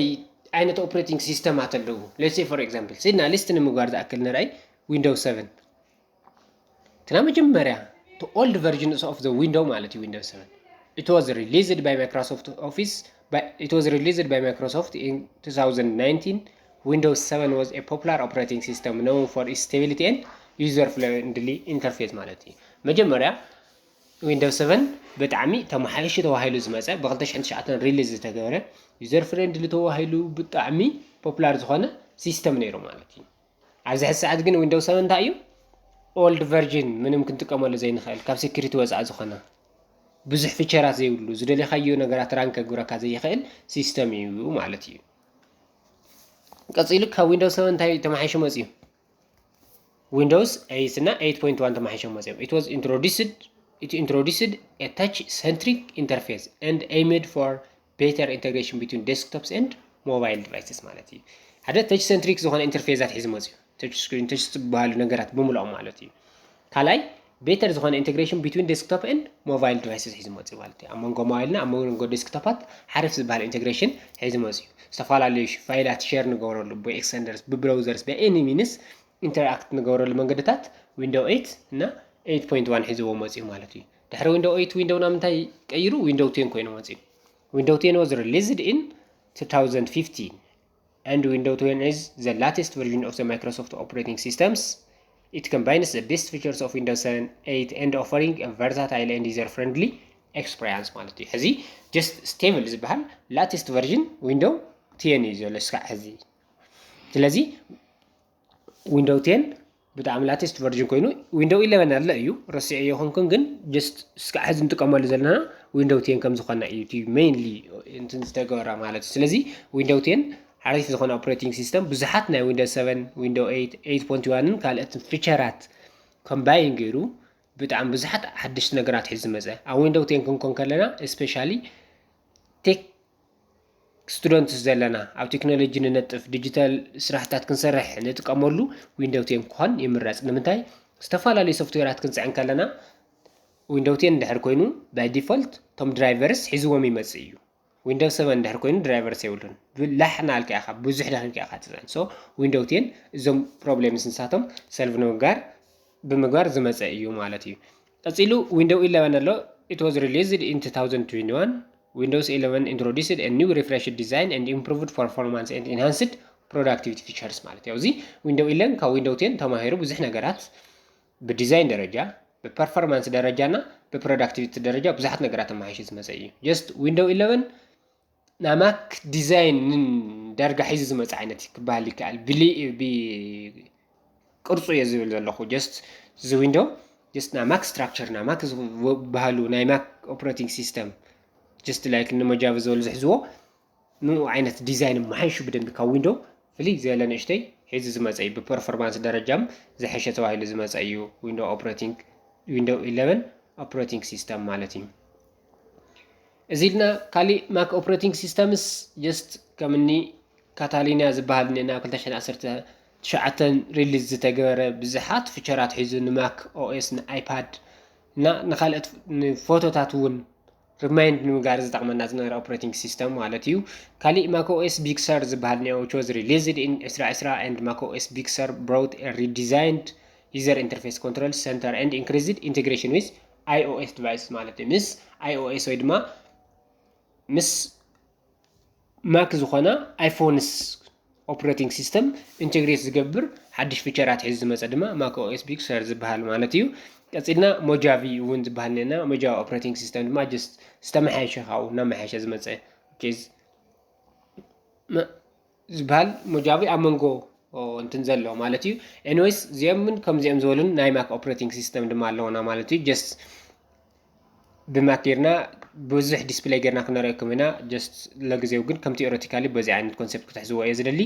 ዓይነት operating system ኣት ኣለዉ? Let's say for example ስኢድና list ንምግባር ዝኣክል ንርኣይ Windows seven። እቲ ናይ መጀመርያ the old version of the window ማለት እዩ windows seven. It was released by Microsoft Office by, it was released by Microsoft in two thousand nineteen. Windows seven was a popular operating system known for its stability and user friendly interface ማለት እዩ። መጀመርያ windows seven ብጣዕሚ ተመሓይሹ ተባሂሉ ዝመፀ ብ ክልተ ሽሕን ትሽዓተን release ዝተገበረ user friendly ተባሂሉ ብጣዕሚ popular ዝኾነ system ነይሩ ማለት እዩ። ኣብዚ ሕዚ ሰዓት ግን windows seven እንታይ እዩ? Old version፣ ምንም ክንጥቀመሉ ዘይንኽእል፣ ካብ security ወፃኢ ዝኾነ፣ ብዙሕ featureኣት ዘይብሉ፣ ዝደለኻዮ ነገራት run ከግብረካ ዘይኽእል system እዩ ማለት እዩ። ቀፂሉ ካብ windows seven እንታይ ተመሓይሹ መፅዩ? Windows eight እና eight point one ተመሓይሾም መፅዮም። It was introduced, it introduced a touch centric interface and aimed for better integration between desktops and mobile devices ማለት እዩ። ሓደ touch centric ዝኾነ interfaceኣት ሒዙ መፅዩ። Touch screen፣ touch ዝበሃሉ ነገራት ብምልኦም ማለት እዩ። ካልኣይ better ዝኾነ integration between desktop and mobile devices ሒዙ መፅዩ ማለት እዩ። ኣብ መንጎ mobile እና ኣብ መንጎ desktopኣት ሓሪፍ ዝበሃል integration ሒዙ መፅዩ። ዝተፈላለዩ ፋይላት share ንገብረሉ ብ extenders፣ ብ browsers፣ ብ any means interact ንገብረሉ መንገድታት windows eight እና eight point one ሒዝዎ መፅዩ ማለት እዩ። ድሕሪ windows eight windows ናብ ምንታይ ቀይሩ? Windows ten ኮይኑ መፅዩ። Windows ten was released in two thousand fifteen and Windows ten is the latest version of the Microsoft operating systems. It combines the best features of Windows seven, eight and offering a versatile and user friendly experience ማለት እዩ። ሕዚ just stable ዝበሃል latest version windows ten እዩ ዘሎ እስካዕ ሕዚ። ስለዚ windows ten ብጣዕሚ latest version ኮይኑ windows eleven ኣሎ እዩ፣ ረሲዐዮ ይኹንኩን ግን just እስካዕ ሕዚ ንጥቀመሉ ዘለና windows ten ከም ዝኾነ እዩ እቲ mainly እንትን ዝተገበረ ማለት እዩ። ስለዚ windows ten ሓሪፍ ዝኾነ operating system፣ ብዙሓት ናይ windows seven፣ windows eight፣ eight point one ን ካልኦትን featureኣት combine ገይሩ ብጣዕሚ ብዙሓት ሓደሽቲ ነገራት ሒዙ ዝመፀ። ኣብ windows ten ክንኮን ከለና especially tech students ዘለና፣ ኣብ ቴክኖሎጂ ንነጥፍ፣ digital ስራሕታት ክንሰርሕ ንጥቀመሉ windows ten ክኾን ይምረፅ። ንምንታይ? ዝተፈላለዩ softwareኣት ክንፅዕን ከለና windows ten እንድሕር ኮይኑ by default እቶም drivers ሒዝዎም ይመፅእ እዩ። Windows seven እንድሕር ኮይኑ drivers የብሉን። ብ-፣ ላሕ እናበልካ ኢኻ፣ ብዙሕ ደኺምካ ኢኻ ትፅዕን። So windows ten እዞም problems ንሳቶም solve ንምግባር፣ ብምግባር ዝመፀ እዩ ማለት እዩ። ቀፂሉ windows eleven ኣሎ። It was released in two thousand twenty-one. Windows eleven introduced a new refreshed design and improved performance and enhanced productivity features ማለት እዩ። እዚ windows eleven ካብ windows ten ተማሂሩ ብዙሕ ነገራት ብዲዛይን ደረጃ፣ ብ performance ደረጃ እና ብ productivity ደረጃ ብዙሓት ነገራት ተመሓይሹ ዝመፀ እዩ። Just windows eleven ናይ ማክ ዲዛይን ዳርጋ ሒዙ ዝመፀ ዓይነት ክበሃል ይከኣል። ብሊ-፣ ብ-፣ ቅርፁ እየ ዝብል ዘለኹ። Just እዚ windows just ናይ ማክ structure፣ ናይ ማክ ዝበሃሉ ናይ ማክ operating system just like ን ሞጃቪ ዝበሉ ዝሕዝዎ ንኡ ዓይነት ዲዛይን መሓይሹ ብደንቢ ካብ windows ፍልይ ዝበለ ንእሽተይ ሒዙ ዝመፀ እዩ። ብ performance ደረጃም ዝሐሸ ተባሂሉ ዝመፀ እዩ windows operating፣ windows eleven operating system ማለት እዩ። እዚ ኢልና ካሊእ ማክ operating systems just ከምኒ ካታሊና ዝበሃል እኒኦ፣ ናብ ክልተ ሽሕን ዓሰርተ ትሽዓተን release ዝተገበረ ብዙሓት featureኣት ሒዙ ን ማክ ኦኤስ፣ ን iPad እና ንካልኦት ንፎቶታት እውን remind ንምግባር ዝጠቕመና ዝነበረ operating system ማለት እዩ። ካሊእ ማክ ኦኤስ ቢግ ሰር ዝበሃል እኒኦ which was released in ዕስራ ዕስራ and ማክ ኦኤስ ቢግ ሰር brought a redesigned user interface control center and increased integration with iOS devices ማለት እዩ። ምስ iOS ወይ ድማ ምስ ማክ ዝኾና iPhones operating system integrate ዝገብር ሓድሽ featureኣት ሒዙ ዝመፀ ድማ ማክ ኦኤስ ቢግ ሰር ዝበሃል ማለት እዩ። ቀፂልና ሞጃቪ እውን ዝበሃል እኒአና። ሞጃቪ operating system ድማ just ዝተመሓየሸ ካብኡ እናመሓየሸ ዝመፀ which is መ-፣ ዝበሃል ሞጃቪ ኣብ መንጎ፣ ኦ፣ እንትን ዘሎ ማለት እዩ። Anyways እዚኦም ምን ከምዚኦም ዝበሉን ናይ ማክ operating system ድማ ኣለውና ማለት እዩ። Just ብማክ ጌርና ብዙሕ display ጌርና ክነርእየኩም ኢና። Just ለጊዜው ግን ከም theoretically በዚ ዓይነት concept ክትሕዝዎ እየ ዝደሊ።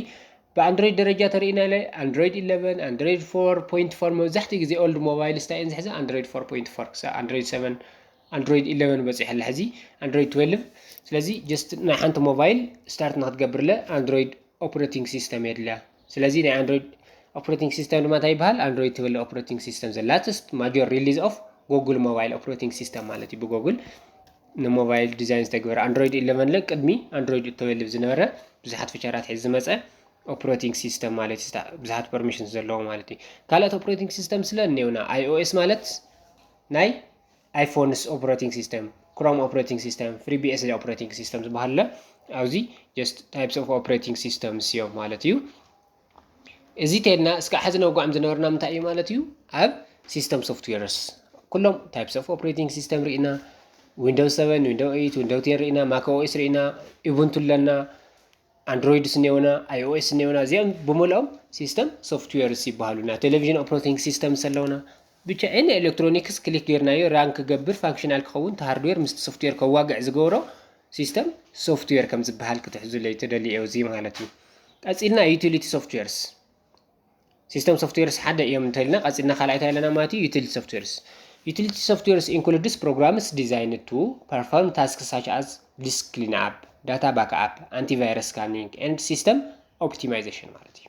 ብኣንድሮይድ ደረጃ ተርእና ኢለ Android eleven፣ Android four point four፣ መብዛሕትኡ ግዜ old mobiles እንታይ እየን ዝሕዛ? Android four point four ክሳብ Android seven፣ Android eleven በፂሐ ኣላ ሕዚ፣ Android twelve። ስለዚ just ናይ ሓንቲ ሞባይል start ንክትገብርለ Android operating system የድልያ። ስለዚ ናይ Android operating system ድማ እንታይ ይበሃል? Android twelve operating system፣ the latest major release of Google mobile operating system ማለት እዩ። ብጎግል ንሞባይል ዲዛይን ዝተገበረ። Android eleven ለ ቅድሚ Android twelve ዝነበረ ብዙሓት featureኣት ሒዙ ዝመፀ operating system ማለት እዩ። ብዙሓት permissions ዘለዎ ማለት እዩ። ካልኦት operating system ስለ እኒውና iOS ማለት ናይ iPhones operating system፣ Chrome operating system፣ FreeBSD operating system ዝበሃል ኣሎ። ኣብዚ just types of operating systems እዮም ማለት እዩ። እዚ ተልና እስካብ ሕዚ ነውግዖም ዝነበርና ምንታይ እዩ ማለት እዩ? ኣብ system softwares ኩሎም types of operating system ርኢና፣ Windows seven፣ Windows eight፣ Windows ten ርኢና፣ Mac OS ርኢና፣ Ubuntu ኣለና፣ Android ስኔውና፣ iOS ስኔውና፣ እዚኦም ብምልኦም system softwares ይበሃሉ። ናይ ቴሌቪዥን operating system ኣለውና። ብቻ any electronics click ጌርናዮ run ክገብር፣ functional ክኸውን፣ እቲ hardware ምስቲ software ከዋግዕ ዝገብሮ system software ከም ዝበሃል ክትሕዙለይ ትደልዩ እዚ ማለት እዩ። ቀጺልና utility softwares። System softwares ሓደ እዮም እንተልና፣ ቀጺልና ካልኣይ እንታይ ኣለና ማለት እዩ? Utility softwares። Utility softwares includes programs designed to perform tasks such as disk cleanup, data backup, antivirus scanning, and system optimization ማለት እዩ።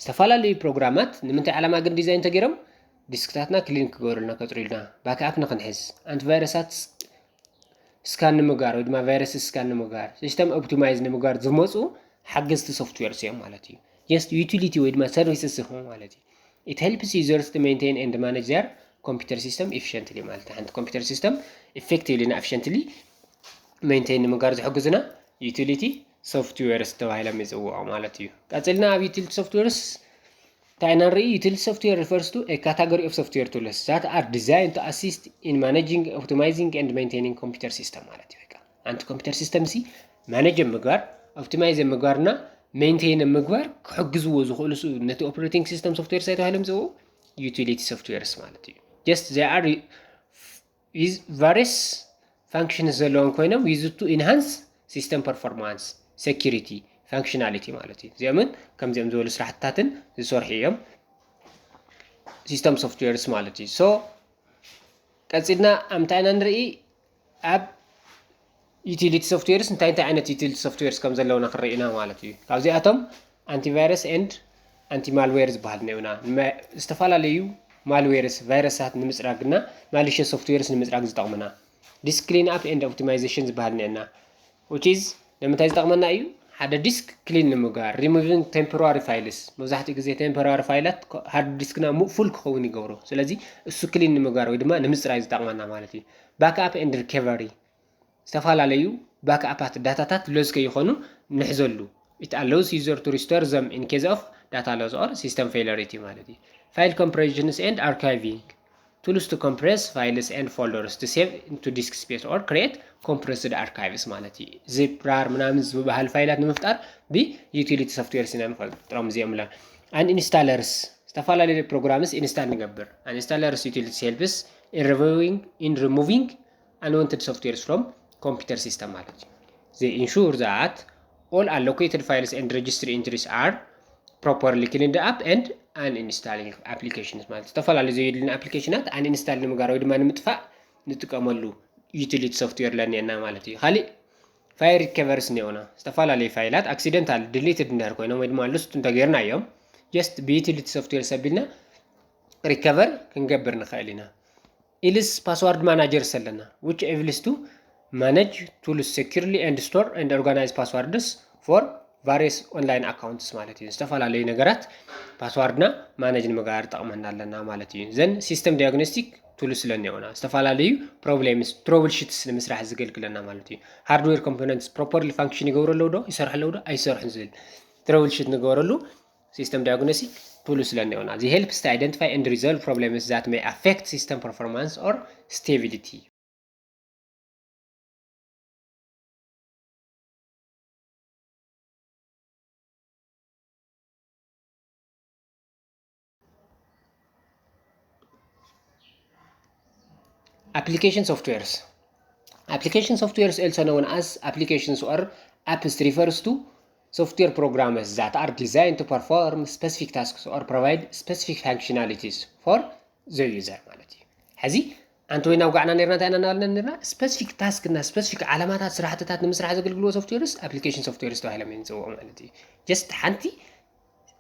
ዝተፈላለዩ ፕሮግራማት ንምንታይ ዓላማ ግን ዲዛይን ተገይሮም? ዲስክታትና ክሊን ክገብሩልና፣ ከጽሩልና፣ ባክኣፕ ንክንሕዝ፣ ኣንቲቫይረሳት ስካን ንምግባር ወይ ድማ ቫይረስ ስካን ንምግባር፣ ሲስተም ኦፕቲማይዝ ንምግባር ዝመፁ ሓገዝቲ ሶፍትዌርስ እዮም ማለት እዩ። Just utility ወይ ድማ services ይኾኑ ማለት እዩ። It helps users to maintain and manage their computer system efficiently ማለት እዩ። ሓንቲ ኮምፒውተር ሲስተም effectively እና efficiently maintain ንምግባር ዝሕግዙና utility softwares ተባሂሎም ይፅውዑ ማለት እዩ። ቀፂልና ኣብ utility softwares እንታይ ኢና ንርኢ? Utility software refers to a category of software tools that are designed to assist in managing, optimizing and maintaining computer system ማለት እዩ። በቃ ሓንቲ ኮምፒውተር ሲስተም ሲ ማኔጅ ምግባር፣ ኦፕቲማይዝ ምግባርና ሜንቴን ምግባር ክሕግዝዎ ዝኽእሉ ስ-፣ ነቲ ኦፕሬቲንግ ሲስተም ሶፍትዌር እንታይ ተባሂሎም ዝፅውዑ? Utility softwares ማለት እዩ። Just they are with various functions ዘለዎም ኮይኖም used to enhance system performance, security, functionality ማለት እዩ። እዚኦምን ከምዚኦም ዝበሉ ስራሕትታትን ዝሰርሑ እዮም ሲስተም ሶፍትዌርስ ማለት እዩ። So ቀፂልና ኣብ እንታይ ኢና ንርኢ? ኣብ utility softwares እንታይ እንታይ ዓይነት utility softwares ከም ዘለውና ክንርኢ ኢና ማለት እዩ። ካብዚኣቶም antivirus and anti malware ዝበሃል እኒኦና። መ-፣ ዝተፈላለዩ ማልዌርስ፣ ቫይረሳት ንምፅራግና malicious softwares ንምፅራግ ዝጠቕሙና። Disk cleanup and optimization ዝበሃል እኒአና። Which is ንምንታይ ዝጠቕመና እዩ? ሓደ ዲስክ ክሊን ንምግባር፣ removing temporary files። መብዛሕትኡ ግዜ ቴምፖራሪ ፋይላት ሃርድ ዲስክና ሙእ ፉል ክኸውን ይገብሮ። ስለዚ እሱ ክሊን ንምግባር ወይ ድማ ንምፅራይ ዝጠቕመና ማለት እዩ። Backup and recovery፣ ዝተፈላለዩ ባክኣፓት ዳታታት ሎዝ ከይኾኑ ንሕዘሉ። It allows user to restore them in case of data loss or system failure ማለት እዩ። File compressions and archiving tools to compress files and folders to save into disk space or create compressed archives ማለት እዩ። ዚፕ፣ ራር ምናምን ዝበሃል ፋይላት ንምፍጣር ብ utility softwares ኢና ንፈጥሮም እዚኦም። Uninstallers፣ ዝተፈላለዩ ፕሮግራምስ ኢንስታል ንገብር። Uninstallers utilities helps in removing, in removing unwanted softwares from computer system ማለት እዩ። They ensure that all allocated files and registry entries are properly cleaned up and uninstalling applications ማለት ዝተፈላለዩ ዘየድልን ኣፕሊኬሽናት ኣንኢንስታል ንምግባር ወይ ድማ ንምጥፋእ ንጥቀመሉ utility software ለኒአና ማለት እዩ። ካሊእ ፋይል ሪከቨርስ እኒኦና። ዝተፈላለዩ ፋይላት ኣክሲደንታል ዲሊትድ እንድሕር ኮይኖም ወይ ድማ ሉስት እንተገይርና እዮም just ብ utility software ሰቢልና ሪከቨር ክንገብር ንኽእል ኢና። ኢልስ ፓስዋርድ ማናጀርስ ኣለና፣ which enables to manage, tools securely and store and organize passwords for various online accounts ማለት እዩ። ዝተፈላለዩ ነገራት ፓስዋርድና ማኔጅ ንምግባር ጠቕመና ኣለና ማለት እዩ። ዘን ሲስተም ዲያግኖስቲክ ቱልስ ስለኒኦና ዝተፈላለዩ ፕሮብሌምስ ትሮብል ሽትስ ንምስራሕ ዝገልግለና ማለት እዩ። ሃርድዌር ኮምፖነንትስ ፕሮፐርሊ ፋንክሽን ይገብሩ ኣለዉ ዶ፣ ይሰርሑ ኣለዉ ዶ ኣይሰርሑን ዝብል ትሮብል ሽት ንገበረሉ ሲስተም ዲያግኖስቲክ ቱልስ ስለኒኦና። They helps to identify and resolve problems that may affect system performance or stability። Application softwares. Application softwares, also known as applications or apps, refers to software programs that are designed to perform specific tasks or provide specific functionalities for the user ማለት እዩ። ሕዚ ኣንቲ ወይ ናውጋዕና ነርና እንታይ ኢና እናበልና ነርና? ስፔሲፊክ ታስክ እና ስፔሲፊክ ዓላማታት ስራሕትታት ንምስራሕ ዘገልግልዎ ሶፍትዌርስ ኣፕሊኬሽን ሶፍትዌርስ ተባሂሎም እዮም ዝፅውዑ ማለት እዩ። ጀስት ሓንቲ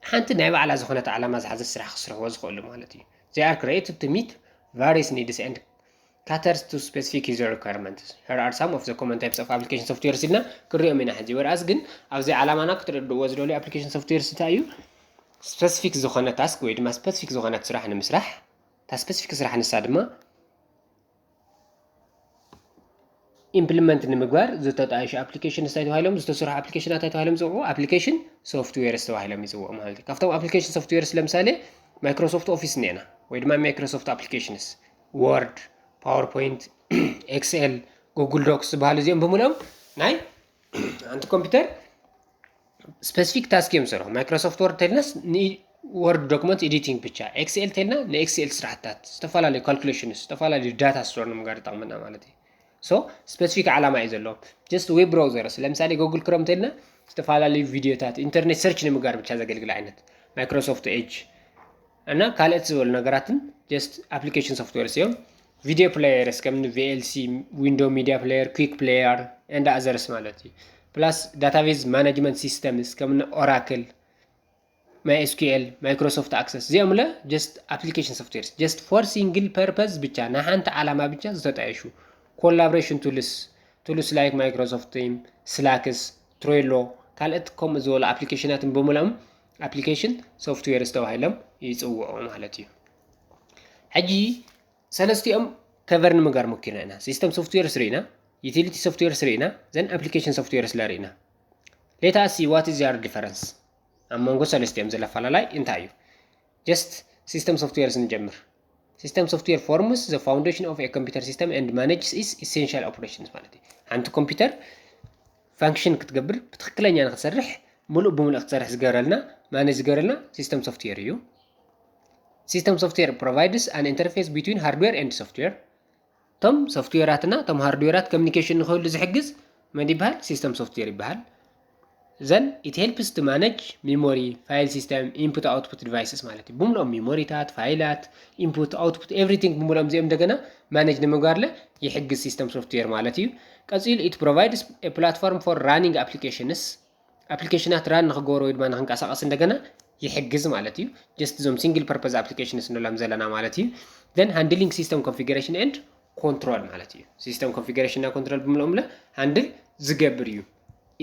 ሓንቲ ናይ ባዕላ ዝኾነት ዓላማ ዝሓዘት ስራሕ ክስርሕዎ ዝኽእሉ ማለት እዩ። They are created to meet various needs and caters to specific user requirements. Here are some of the common types of application software ኢልና ክንሪኦም ኢና ሕጂ። ወርኣስ ግን ኣብዚ ዓላማና ክትረድእዎ ዝደልዩ application software እንታይ እዩ? ስፐሲፊክ ዝኾነ ታስክ ወይ ድማ ስፐሲፊክ ዝኾነት ስራሕ ንምስራሕ፣ እታ ስፐሲፊክ ስራሕ ንሳ ድማ ኢምፕሊመንት ንምግባር ዝተጣየሹ ኣፕሊኬሽንስ እንታይ ተባሂሎም ዝተሰርሑ ኣፕሊኬሽናት እንታይ ተባሂሎም ይፅውዑ? ኣፕሊኬሽን ሶፍትዌርስ ተባሂሎም ይፅውዑ ማለት እዩ። ካብቶም ኣፕሊኬሽን ሶፍትዌርስ ለምሳሌ ማይክሮሶፍት ኦፊስ እኒአና ወይ ድማ ማይክሮሶፍት ኣፕሊኬሽንስ፣ ወርድ፣ ፓወርፖይንት፣ ኤክስኤል፣ ጉግል ዶክስ ዝበሃሉ እዚኦም ብምልኦም ናይ ሓንቲ ኮምፒውተር ስፔሲፊክ ታስክ እዮም ዝሰርሑ። ማይክሮሶፍት ወርድ ተልናስ ንወርድ ዶክመንት ኤዲቲንግ ብቻ፣ ኤክስኤል ተልና ንኤክስኤል ስራሕታት፣ ዝተፈላለዩ ካልኩሌሽንስ፣ ዝተፈላለዩ ዳታ ስቶር ንምግባር ይጠቕመና ማለት እዩ። ሶ ስፔሲፊክ ዓላማ እዩ ዘለዎም። ጀስት ዌብ ብራውዘርስ ለምሳሌ ጉግል ክሮም ተልና ዝተፈላለዩ ቪዲዮታት ኢንተርኔት ሰርች ንምግባር ብቻ ዘገልግል ዓይነት፣ ማይክሮሶፍት ኤጅ እና ካልኦት ዝበሉ ነገራትን ጀስት ኣፕሊኬሽን ሶፍትዌርስ እዮም። ቪዲዮ ፕሌየርስ ከምኒ ቪኤልሲ፣ ዊንዶ ሚዲያ ፕሌየር፣ ኩክ ፕሌየር and others ማለት እዩ። ፕላስ ዳታቤዝ ማናጅመንት ሲስተምስ ከምኒ ኦራክል፣ ማይ ኤስኩኤል፣ ማይክሮሶፍት ኣክሰስ እዚኦም ለ ጀስት ኣፕሊኬሽን ሶፍትዌርስ ጀስት ፎር ሲንግል ፐርፐዝ ብቻ፣ ንሓንቲ ዓላማ ብቻ ዝተጣየሹ። ኮላቦሬሽን ቱልስ፣ ቱልስ ላይክ ማይክሮሶፍት ቲም፣ ስላክስ፣ ትሬሎ፣ ካልኦት ከምኡ ዝበሉ ኣፕሊኬሽናትን ብምልኦም ኣፕሊኬሽን ሶፍትዌርስ ተባሂሎም ይፅውዑ ማለት እዩ። ሕጂ ሰለስቲኦም ከቨር ንምግባር ሞኪርና ኢና። ሲስተም ሶፍትዌርስ ርኢና፣ ዩቲሊቲ ሶፍትዌርስ ርኢና፣ ዘን ኣፕሊኬሽን ሶፍትዌርስ ለ ርኢና። Let us see what is their difference። ኣብ መንጎ ሰለስቲኦም ዘሎ ኣፈላላይ እንታይ እዩ? ጀስት ሲስተም ሶፍትዌርስ ንጀምር። System software forms the foundation of a computer system and manages its essential operations ማለት እዩ። ሓንቲ ኮምፒውተር ፋንክሽን ክትገብር ብትክክለኛ ንክትሰርሕ ሙሉእ ብሙሉእ ክትሰርሕ ዝገበረልና ማኔጅ ዝገበረልና ሲስተም ሶፍትዌር እዩ። System software provides an interface between hardware and software። እቶም ሶፍትዌራትና እቶም ሃርድዌራት ኮሚኒኬሽን ንክህሉ ዝሕግዝ መን ይበሃል? ሲስተም ሶፍትዌር ይበሃል። Then it helps to manage memory, file system, input output devices ማለት እዩ። ብምልኦም ሜሞሪታት፣ ፋይላት፣ ኢንፑት ኣውትፑት ኤቭሪቲንግ ብምልኦም እዚኦም እንደገና ማኔጅ ንምግባር ለ ይሕግዝ ሲስተም ሶፍትዌር ማለት እዩ። ቀፂሉ it provides a platform for running applications። ኣፕሊኬሽናት ራን ንክገብሩ ወይ ድማ ንክንቀሳቀስ እንደገና ይሕግዝ ማለት እዩ። ጀስት እዞም ሲንግል ፐርፐዝ ኣፕሊኬሽንስ ንብሎም ዘለና ማለት እዩ። Then handling system configuration and control ማለት እዩ። ሲስተም ኮንፊግሬሽን እና ኮንትሮል ብምልኦም ለ ሃንድል ዝገብር እዩ።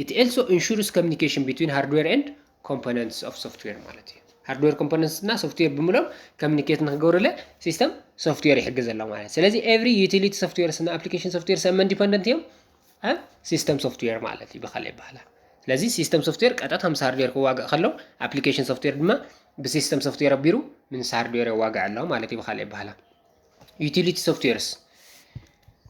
It also ensures communication between hardware and components of software ማለት እዩ። ሃርድዌር ኮምፖነንትስ እና ሶፍትዌር ብምልኦም ኮሚኒኬት ንክገብሩ ለ ሲስተም ሶፍትዌር ይሕግዘሎም ማለት እዩ። ስለዚ ኤቭሪ ዩቲሊቲ ሶፍትዌርስ እና ኣፕሊኬሽን ሶፍትዌርስ ኣብ መን ዲፐንደንት እዮም? ኣብ ሲስተም ሶፍትዌር ማለት እዩ። ብካልእ ይበሃላ። ስለዚ ሲስተም ሶፍትዌር ቀጥታ ምስ ሃርድዌር ክዋጋእ ከሎ ኣፕሊኬሽን ሶፍትዌር ድማ ብሲስተም ሶፍትዌር ኣቢሩ ምስ ሃርድዌር የዋግዕ ኣሎ ማለት እዩ። ብካልእ ይበሃላ። Utility softwares.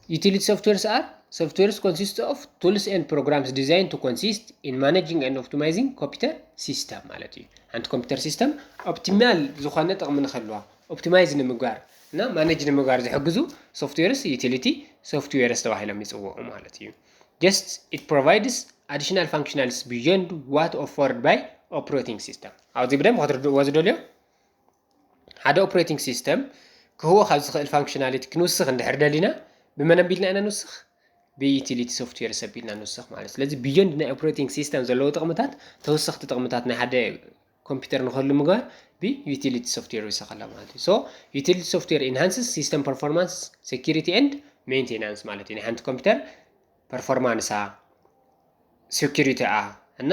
Utility softwares are softwares consist of tools and programs designed to consist in managing and optimizing computer system ማለት እዩ። ሓንቲ ኮምፒውተር ሲስተም ኦፕቲማል ዝኾነ ጥቕሚ ንክህልዋ ኦፕቲማይዝ ንምግባር እና ማኔጅ ንምግባር ዝሕግዙ ሶፍትዌርስ ዩቲሊቲ ሶፍትዌርስ ተባሂሎም ይፅውዑ ማለት እዩ። Just it provides additional functionalities beyond what offered by operating system። ኣብዚ ብደንብ ክትርድእዎ ዝደልዮ ሓደ ኦፕሬቲንግ ሲስተም ክህቦ ካብ ዝኽእል ፋንክሽናሊቲ ክንውስኽ እንድሕር ደሊና ብመን ኣቢልና ኢና ንውስኽ? ብዩቲሊቲ ሶፍትዌር ኣቢልና ንውስኽ ማለት። ስለዚ ብዮንድ ናይ ኦፕሬቲንግ ሲስተም ዘለዉ ጥቕምታት ተወሰኽቲ ጥቕምታት ናይ ሓደ ኮምፒውተር ንክህሉ ምግባር ብዩቲሊቲ ሶፍትዌር ይውሰኽ ኣሎ ማለት እዩ። So utility software enhances system performance, security and maintenance ማለት እዩ። ናይ ሓንቲ ኮምፒውተር ፐርፎርማንሳ፣ ሴኩሪቲኣ እና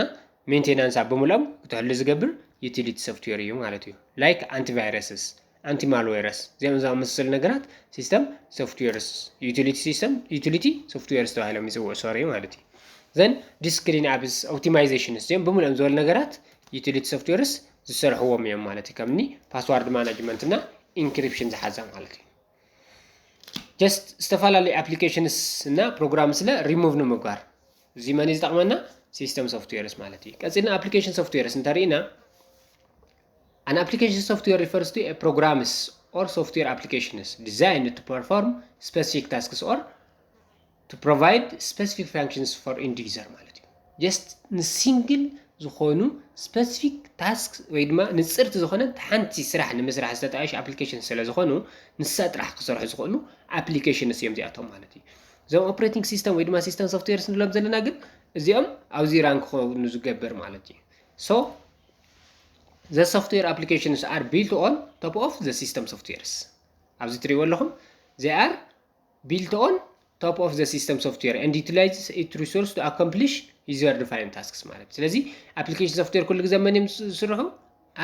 ሜንቴናንሳ ብምልኦም ክትሕሉ ዝገብር ዩቲሊቲ ሶፍትዌር እዩ ማለት እዩ። Like antiviruses, antimalwares እዚኦም ዝኣመሰሉ ነገራት ሲስተም ሶፍትዌርስ፣ ዩቲሊቲ ሲስተም፣ ዩቲሊቲ ሶፍትዌርስ ተባሂሎም ይፅውዑ፣ ሶሪ ማለት እዩ። Then discrete apps optimizations እዚኦም ብምልኦም ዝበሉ ነገራት ዩቲሊቲ ሶፍትዌርስ ዝሰርሕዎም እዮም ማለት እዩ። ከምኒ ፓስዋርድ ማናጅመንት እና ኢንክሪፕሽን ዝሓዘ ማለት እዩ። Just ዝተፈላለዩ ኣፕሊኬሽንስ እና ፕሮግራምስ ለ ሪሙቭ ንምግባር። እዚ መን እዩ ዝጠቕመና? ሲስተም ሶፍትዌርስ ማለት እዩ። ቀፂልና ኣፕሊኬሽን ሶፍትዌርስ እንተሪእና፣ an application software refers to a programs or software applications designed to perform specific tasks or to provide specific functions for end user ማለት እዩ። Just ንሲንግል ዝኾኑ ስፐሲፊክ ታስክ ወይ ድማ ንፅርቲ ዝኾነ ሓንቲ ስራሕ ንምስራሕ ዝተጣየሹ ኣፕሊኬሽን ስለ ዝኾኑ ንሳ ጥራሕ ክሰርሑ ዝኽእሉ ኣፕሊኬሽንስ እዮም እዚኣቶም ማለት እዩ። እዞም ኦፕሬቲንግ ሲስተም ወይ ድማ ሲስተም ሶፍትዌርስ ንብሎም ዘለና ግን እዚኦም ኣብዚ ራን ክኾኑ ዝገብር ማለት እዩ። So the software applications are built on top of the system softwares። ኣብዚ ትሪእዎ ኣለኹም they are built on top of the system software and utilizes its resource to accomplish user defined tasks ማለት እዩ። ስለዚ application software ኩሉ ግዜ መን እዮም ዝስርሑ?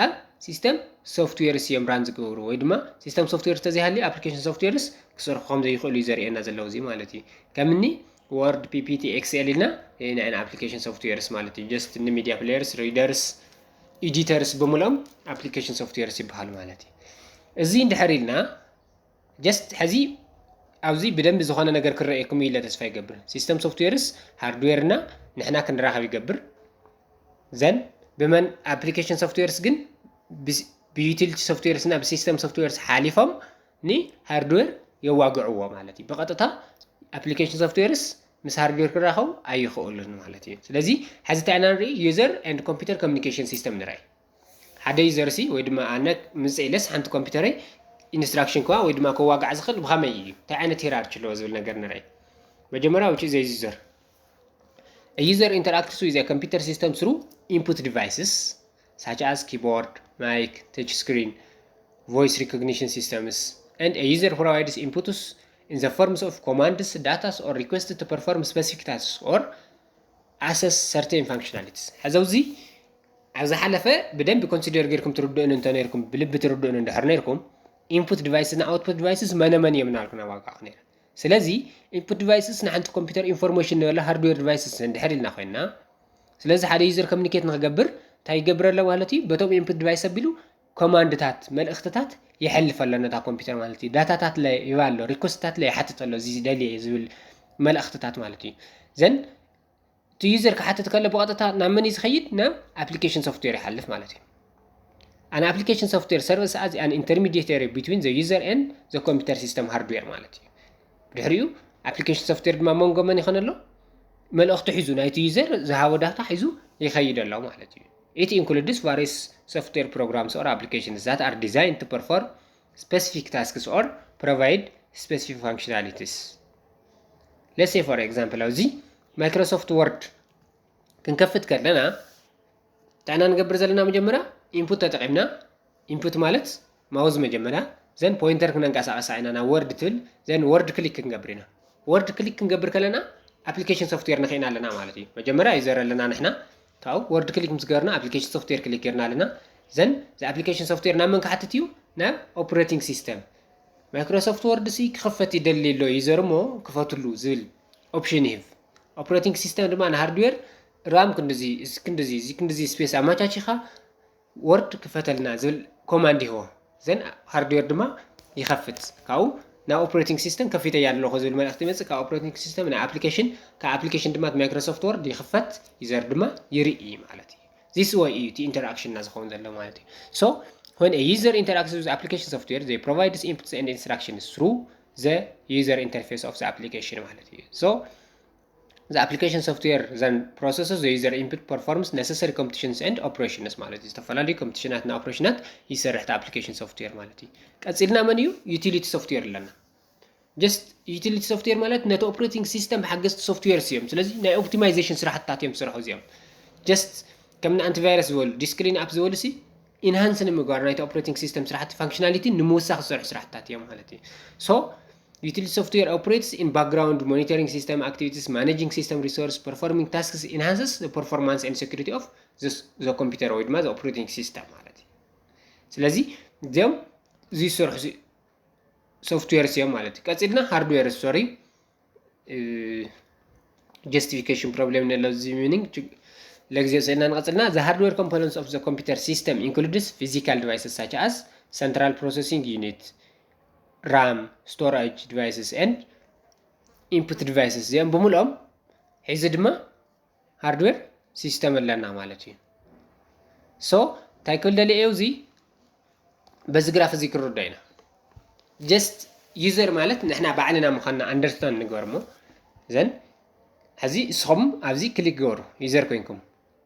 ኣብ system softwares እዮም run ዝገብሩ፣ ወይ ድማ system software ተዘይሃልዩ application softwares ክሰርሑ ከም ዘይኽእሉ እዩ ዘርእየና ዘለዉ እዚ ማለት እዩ። ከምኒ word፣ pptt፣ excel ኢልና ናይ application softwares ማለት እዩ። Just ን media players፣ readers፣ editors ብምልኦም application softwares ይበሃል ማለት እዩ። እዚ እንድሕር ኢልና just ሕዚ ኣብዚ ብደንብ ዝኾነ ነገር ክረኣየኩም ኢለ ተስፋ ይገብር። System softwares hardware ና ንሕና ክንራኸብ ይገብር። Then ብመን application softwares ግን ብ utility softwares ና ብ system softwares ሓሊፎም ን hardware የዋግዕዎ ማለት እዩ። ብቐጥታ application softwares ምስ hardware ክራኸቡ ኣይኽእሉን ማለት እዩ። ስለዚ ሕዚ እንታይ ኢና ንርኢ? User and computer communication system ንርኢ። ሓደ user ሲ ወይ ድማ ኣነ ምጽእ ኢለስ ሓንቲ ኮምፒውተረይ instruction ክዋ ወይ ድማ ከዋጋዕ ዝኽእል ብኸመይ እዩ? እንታይ ዓይነት hierarchy ኣለዎ ዝብል ነገር ንርኢ። መጀመርያ which is a user? A user interacts with a computer system through input devices such as keyboard, mic, touch screen, voice recognition systems, and a user provides inputs in the forms of commands, datas, or requests to perform specific tasks or assess certain functionalities. ሕዚ ኣብዚ ኣብ ዝሓለፈ ብደንብ consider ጌርኩም ትርድኡን እንተ ነርኩም፣ ብልቢ ትርድኡን እንድሕር ነርኩም፣ input devices ና output devices መነ መን እዮም እናልኩ ነዋጋዕ ነይረ። ስለዚ input devices ንሓንቲ ኮምፒውተር information ንበላ hardware devices እንድሕር ኢልና ኮይና፣ ስለዚ ሓደ user communicate ንክገብር እንታይ ይገብር ኣሎ ማለት እዩ? በቶም input device ኣቢሉ ኮማንድታት፣ መልእኽትታት የሕልፍ ኣሎ ነታ ኮምፒውተር ማለት እዩ። ዳታታት ለ ይባ ኣሎ፣ request ታት ለ ይሓትት ኣሎ፣ እዚ ደልየ ዝብል መልእኽትታት ማለት እዩ። Then እቲ user ክሓትት ከሎ ብቐጥታ ናብ መን እዩ ዝኸይድ? ናብ application software ይሓልፍ ማለት እዩ። An application software serves as an intermediary between the user and the computer system hardware ማለት እዩ። ብድሕሪኡ application software ድማ መንጎ መን ይኾን ኣሎ? መልእኽቱ ሒዙ ናይቲ user ዝሃቦ ዳታ ሒዙ ይኸይድ ኣሎ ማለት እዩ። It includes various software programs or applications that are designed to perform specific tasks or provide specific functionalities. Let's say for example ኣብዚ Microsoft Word ክንከፍት ከለና እንታይ ኢና ንገብር ዘለና? መጀመርያ input ተጠቒምና፣ input ማለት ማውዝ መጀመርያ፣ then pointer ክነንቀሳቐሳ ኢና ናብ word ትብል፣ then word click ክንገብር ኢና። Word click ክንገብር ከለና application software ነኺእና ኣለና ማለት እዩ። መጀመርያ user ኣለና ንሕና፣ ካብኡ word click ምስ ገርና application software click ጌርና ኣለና። Then እዚ application software ናብ መን ክሓትት እዩ? ናብ operating system። Microsoft Word ሲ ክኽፈት ይደሊ ኣሎ user እሞ ክፈትሉ ዝብል option ይህብ። Operating system ድማ ን hardware ራም ክንድዚ፣ እዚ ክንድዚ፣ እዚ ክንድዚ space ኣመቻቺኻ Word ክፈተልና ዝብል command ይህቦ። Then hardware ድማ ይኸፍት። ካብኡ ናብ operating system ከፊተያ ኣለኹ ዝብል መልእኽቲ ይመጽእ። ካብ operating system ናብ application፣ ካብ application ድማ Microsoft Word ይኽፈት፣ user ድማ ይርኢ ማለት እዩ። This way እዩ እቲ interaction ና ዝኸውን ዘሎ ማለት እዩ። So when a user interacts with application software, they provides inputs and instructions through the user interface of the application ማለት እዩ። So the application software then processes the user input, performs necessary computations and operations ማለት እዩ። ዝተፈላለዩ computations ና operation ኣት ይሰርሕ እቲ application software ማለት እዩ። ቀጺልና መን እዩ? Utility software ኣለና። Just utility software ማለት ነቲ operating system ሓገዝቲ softwares እዮም። ስለዚ ናይ optimization ስራሕትታት እዮም ዝሰርሑ እዚኦም። Just ከም ን antivirus ዝበሉ፣ Disk Clean App ዝበሉ ሲ enhance ንምግባር ናይቲ operating system ስራሕቲ functionality ንምውሳኽ ዝሰርሑ ስራሕትታት እዮም ማለት እዩ። So utility software operates in background, monitoring system activities, managing system resource, performing tasks, enhances the performance and security of the, the computer ወይ ድማ the operating system ማለት እዩ። ስለዚ እዚኦም ዝሰርሑ softwares እዮም ማለት እዩ። ቀጺልና hardware፣ sorry፣ justification problem ነሎ እዚ meaning ለግዜኡ ስእልና ንቐጽልና። The hardware components of the computer system includes physical devices such as central processing unit, ram, storage devices and input devices እዚኦም ብምልኦም ሒዚ ድማ hardware system ኣለና ማለት እዩ። So እንታይ ክብል ደልየ እዚ በዚ ግራፍ እዚ ክንርዶ ኢና። Just user ማለት ንሕና ባዕልና ምዃንና understand ንገር እሞ ዘን ሕዚ እስኹም ኣብዚ ክሊክ ገበሩ፣ user ኮይንኩም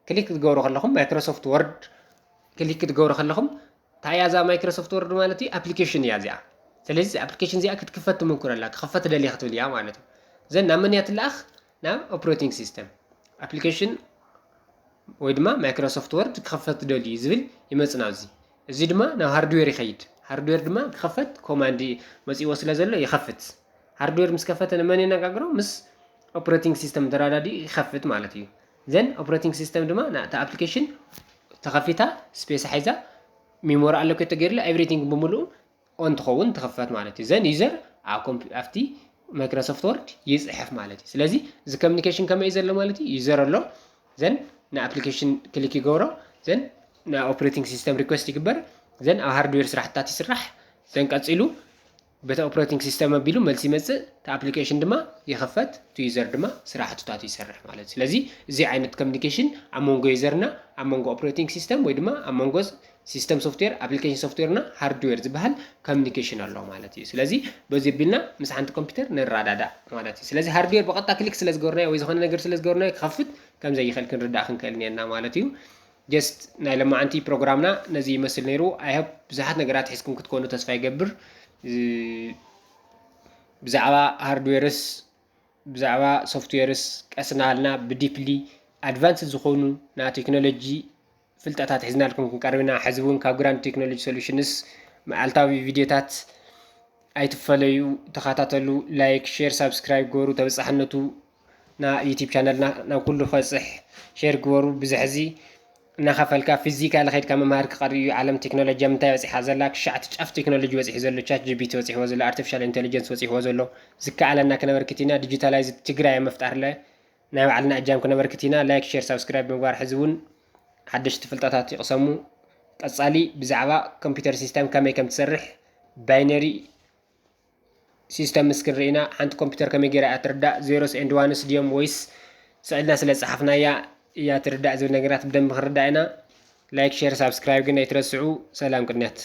ክሊክ ክትገብሩ ከለኹም Microsoft Word ክሊክ ክትገብሩ ከለኹም እንታይ እያ እዛ Microsoft Word ማለት እዩ? Application እያ እዚኣ። ስለዚ application እዚኣ ክትክፈት ትምኩር ኣላ፣ ክኸፈት ደልየ ክትብል እያ ማለት እዩ። ዘን ናብ መን እያ ትለኣኽ? ናብ operating system። Application ወይ ድማ Microsoft Word ክኸፈት ደልዩ ዝብል ይመጽእ ናብዚ። እዚ ድማ ናብ hardware ይኸይድ። Hardware ድማ ክኸፈት command መጺእዎ ስለ ዘሎ ይኸፍት። ሃርድዌር ምስ ከፈተ ንመን የነጋግሮ? ምስ ኦፕሬቲንግ ሲስተም ተራዳዲ ይኸፍት ማለት እዩ። ዘን ኦፕሬቲንግ ሲስተም ድማ ናእታ ኣፕሊኬሽን ተኸፊታ ስፔስ ሓይዛ ሚሞሪ ኣሎ ከተገይርላ ኤቭሪቲንግ ብምሉኡ ኦን ትኸውን ትኽፈት ማለት እዩ። ዘን ዩዘር ኣብቲ ማይክሮሶፍት ወርድ ይፅሕፍ ማለት እዩ። ስለዚ እዚ ኮሚኒኬሽን ከመይ እዩ ዘሎ ማለት እዩ? ዩዘር ኣሎ፣ ዘን ንኣፕሊኬሽን ክሊክ ይገብሮ፣ ዘን ንኦፕሬቲንግ ሲስተም ሪኩዌስት ይግበር፣ ዘን ኣብ ሃርድዌር ስራሕታት ይስራሕ፣ ዘን ቀፂሉ በቲ ኦፕሬቲንግ ሲስተም ኣቢሉ መልሲ ይመፅእ፣ እቲ ኣፕሊኬሽን ድማ ይኽፈት፣ እቲ ዩዘር ድማ ስራሕትታቱ ይሰርሕ ማለት እዩ። ስለዚ እዚ ዓይነት ኮሚኒኬሽን ኣብ መንጎ ዩዘርና ኣብ መንጎ ኦፕሬቲንግ ሲስተም ወይ ድማ ኣብ መንጎ ሲስተም ሶፍትዌር ኣፕሊኬሽን ሶፍትዌርና ሃርድዌር ዝበሃል ኮሚኒኬሽን ኣሎ ማለት እዩ። ስለዚ በዚ ኣቢልና ምስ ሓንቲ ኮምፒውተር ንረዳዳእ ማለት እዩ። ስለዚ ሃርድዌር ብቐጥታ ክሊክ ስለ ዝገበርናዮ ወይ ዝኾነ ነገር ስለ ዝገበርናዮ ክኸፍት ከም ዘይኽእል ክንርዳእ ክንክእል እኒአና ማለት እዩ። ጀስት ናይ ለማዓንቲ ፕሮግራምና ነዚ ይመስል ነይሩ። ኣይ ሆፕ ብዙሓት ነገራት ሒዝኩም ክትኮኑ ተስፋ ይገብር። ብዛዕባ ሃርድዌርስ ብዛዕባ ሶፍትዌርስ ቀስ እናበልና ብዲፕሊ ኣድቫንስድ ዝኾኑ ናይ ቴክኖሎጂ ፍልጠታት ሒዝናልኩም ክንቀርብ ኢና። ሕዚ እውን ካብ ግራንድ ቴክኖሎጂ ሶሉሽንስ መዓልታዊ ቪድዮታት ኣይትፈለዩ፣ ተኸታተሉ። ላይክ፣ ሼር፣ ሳብስክራይብ ገበሩ። ተበፃሕነቱ ና ዩቲብ ቻነልና ናብ ኩሉ ክበፅሕ ሼር ግበሩ። ብዝሕ እዚ እናኸፈልካ ፊዚካሊ ከይድካ ምምሃር ክቐሪ እዩ። ዓለም ቴክኖሎጂ ኣብ ምንታይ በፂሓ ዘላ? ክሻዕ እቲ ጫፍ ቴክኖሎጂ በፂሑ ዘሎ፣ ቻት ጂፒቲ በፂሕዎ ዘሎ፣ ኣርቲፊሻል ኢንቴሊጀንስ በፂሕዎ ዘሎ ዝከኣለና ክነበርክት ኢና። ዲጂታላይዝ ትግራይ ኣብ ምፍጣር ለ ናይ ባዕልና እጃም ክነበርክት ኢና። ላይክ፣ ሼር፣ ሳብስክራይብ ምግባር ሕዚ እውን ሓደሽቲ ፍልጠታት ይቕሰሙ። ቀፃሊ ብዛዕባ ኮምፒውተር ሲስተም ከመይ ከም ትሰርሕ፣ ባይነሪ ሲስተም ምስ ክንርኢና ሓንቲ ኮምፒውተር ከመይ ገይራ እያ ትርዳእ፣ ዜሮስ ኤንድ ዋንስ ድዮም ወይስ ስዕልና ስለ ዝፀሓፍናያ እያ ትርዳእ ዝብል ነገራት ብደንቢ ክንርዳእ ኢና። ላይክ፣ ሼር፣ ሳብስክራይብ ግን ኣይትረስዑ። ሰላም ቅንያት።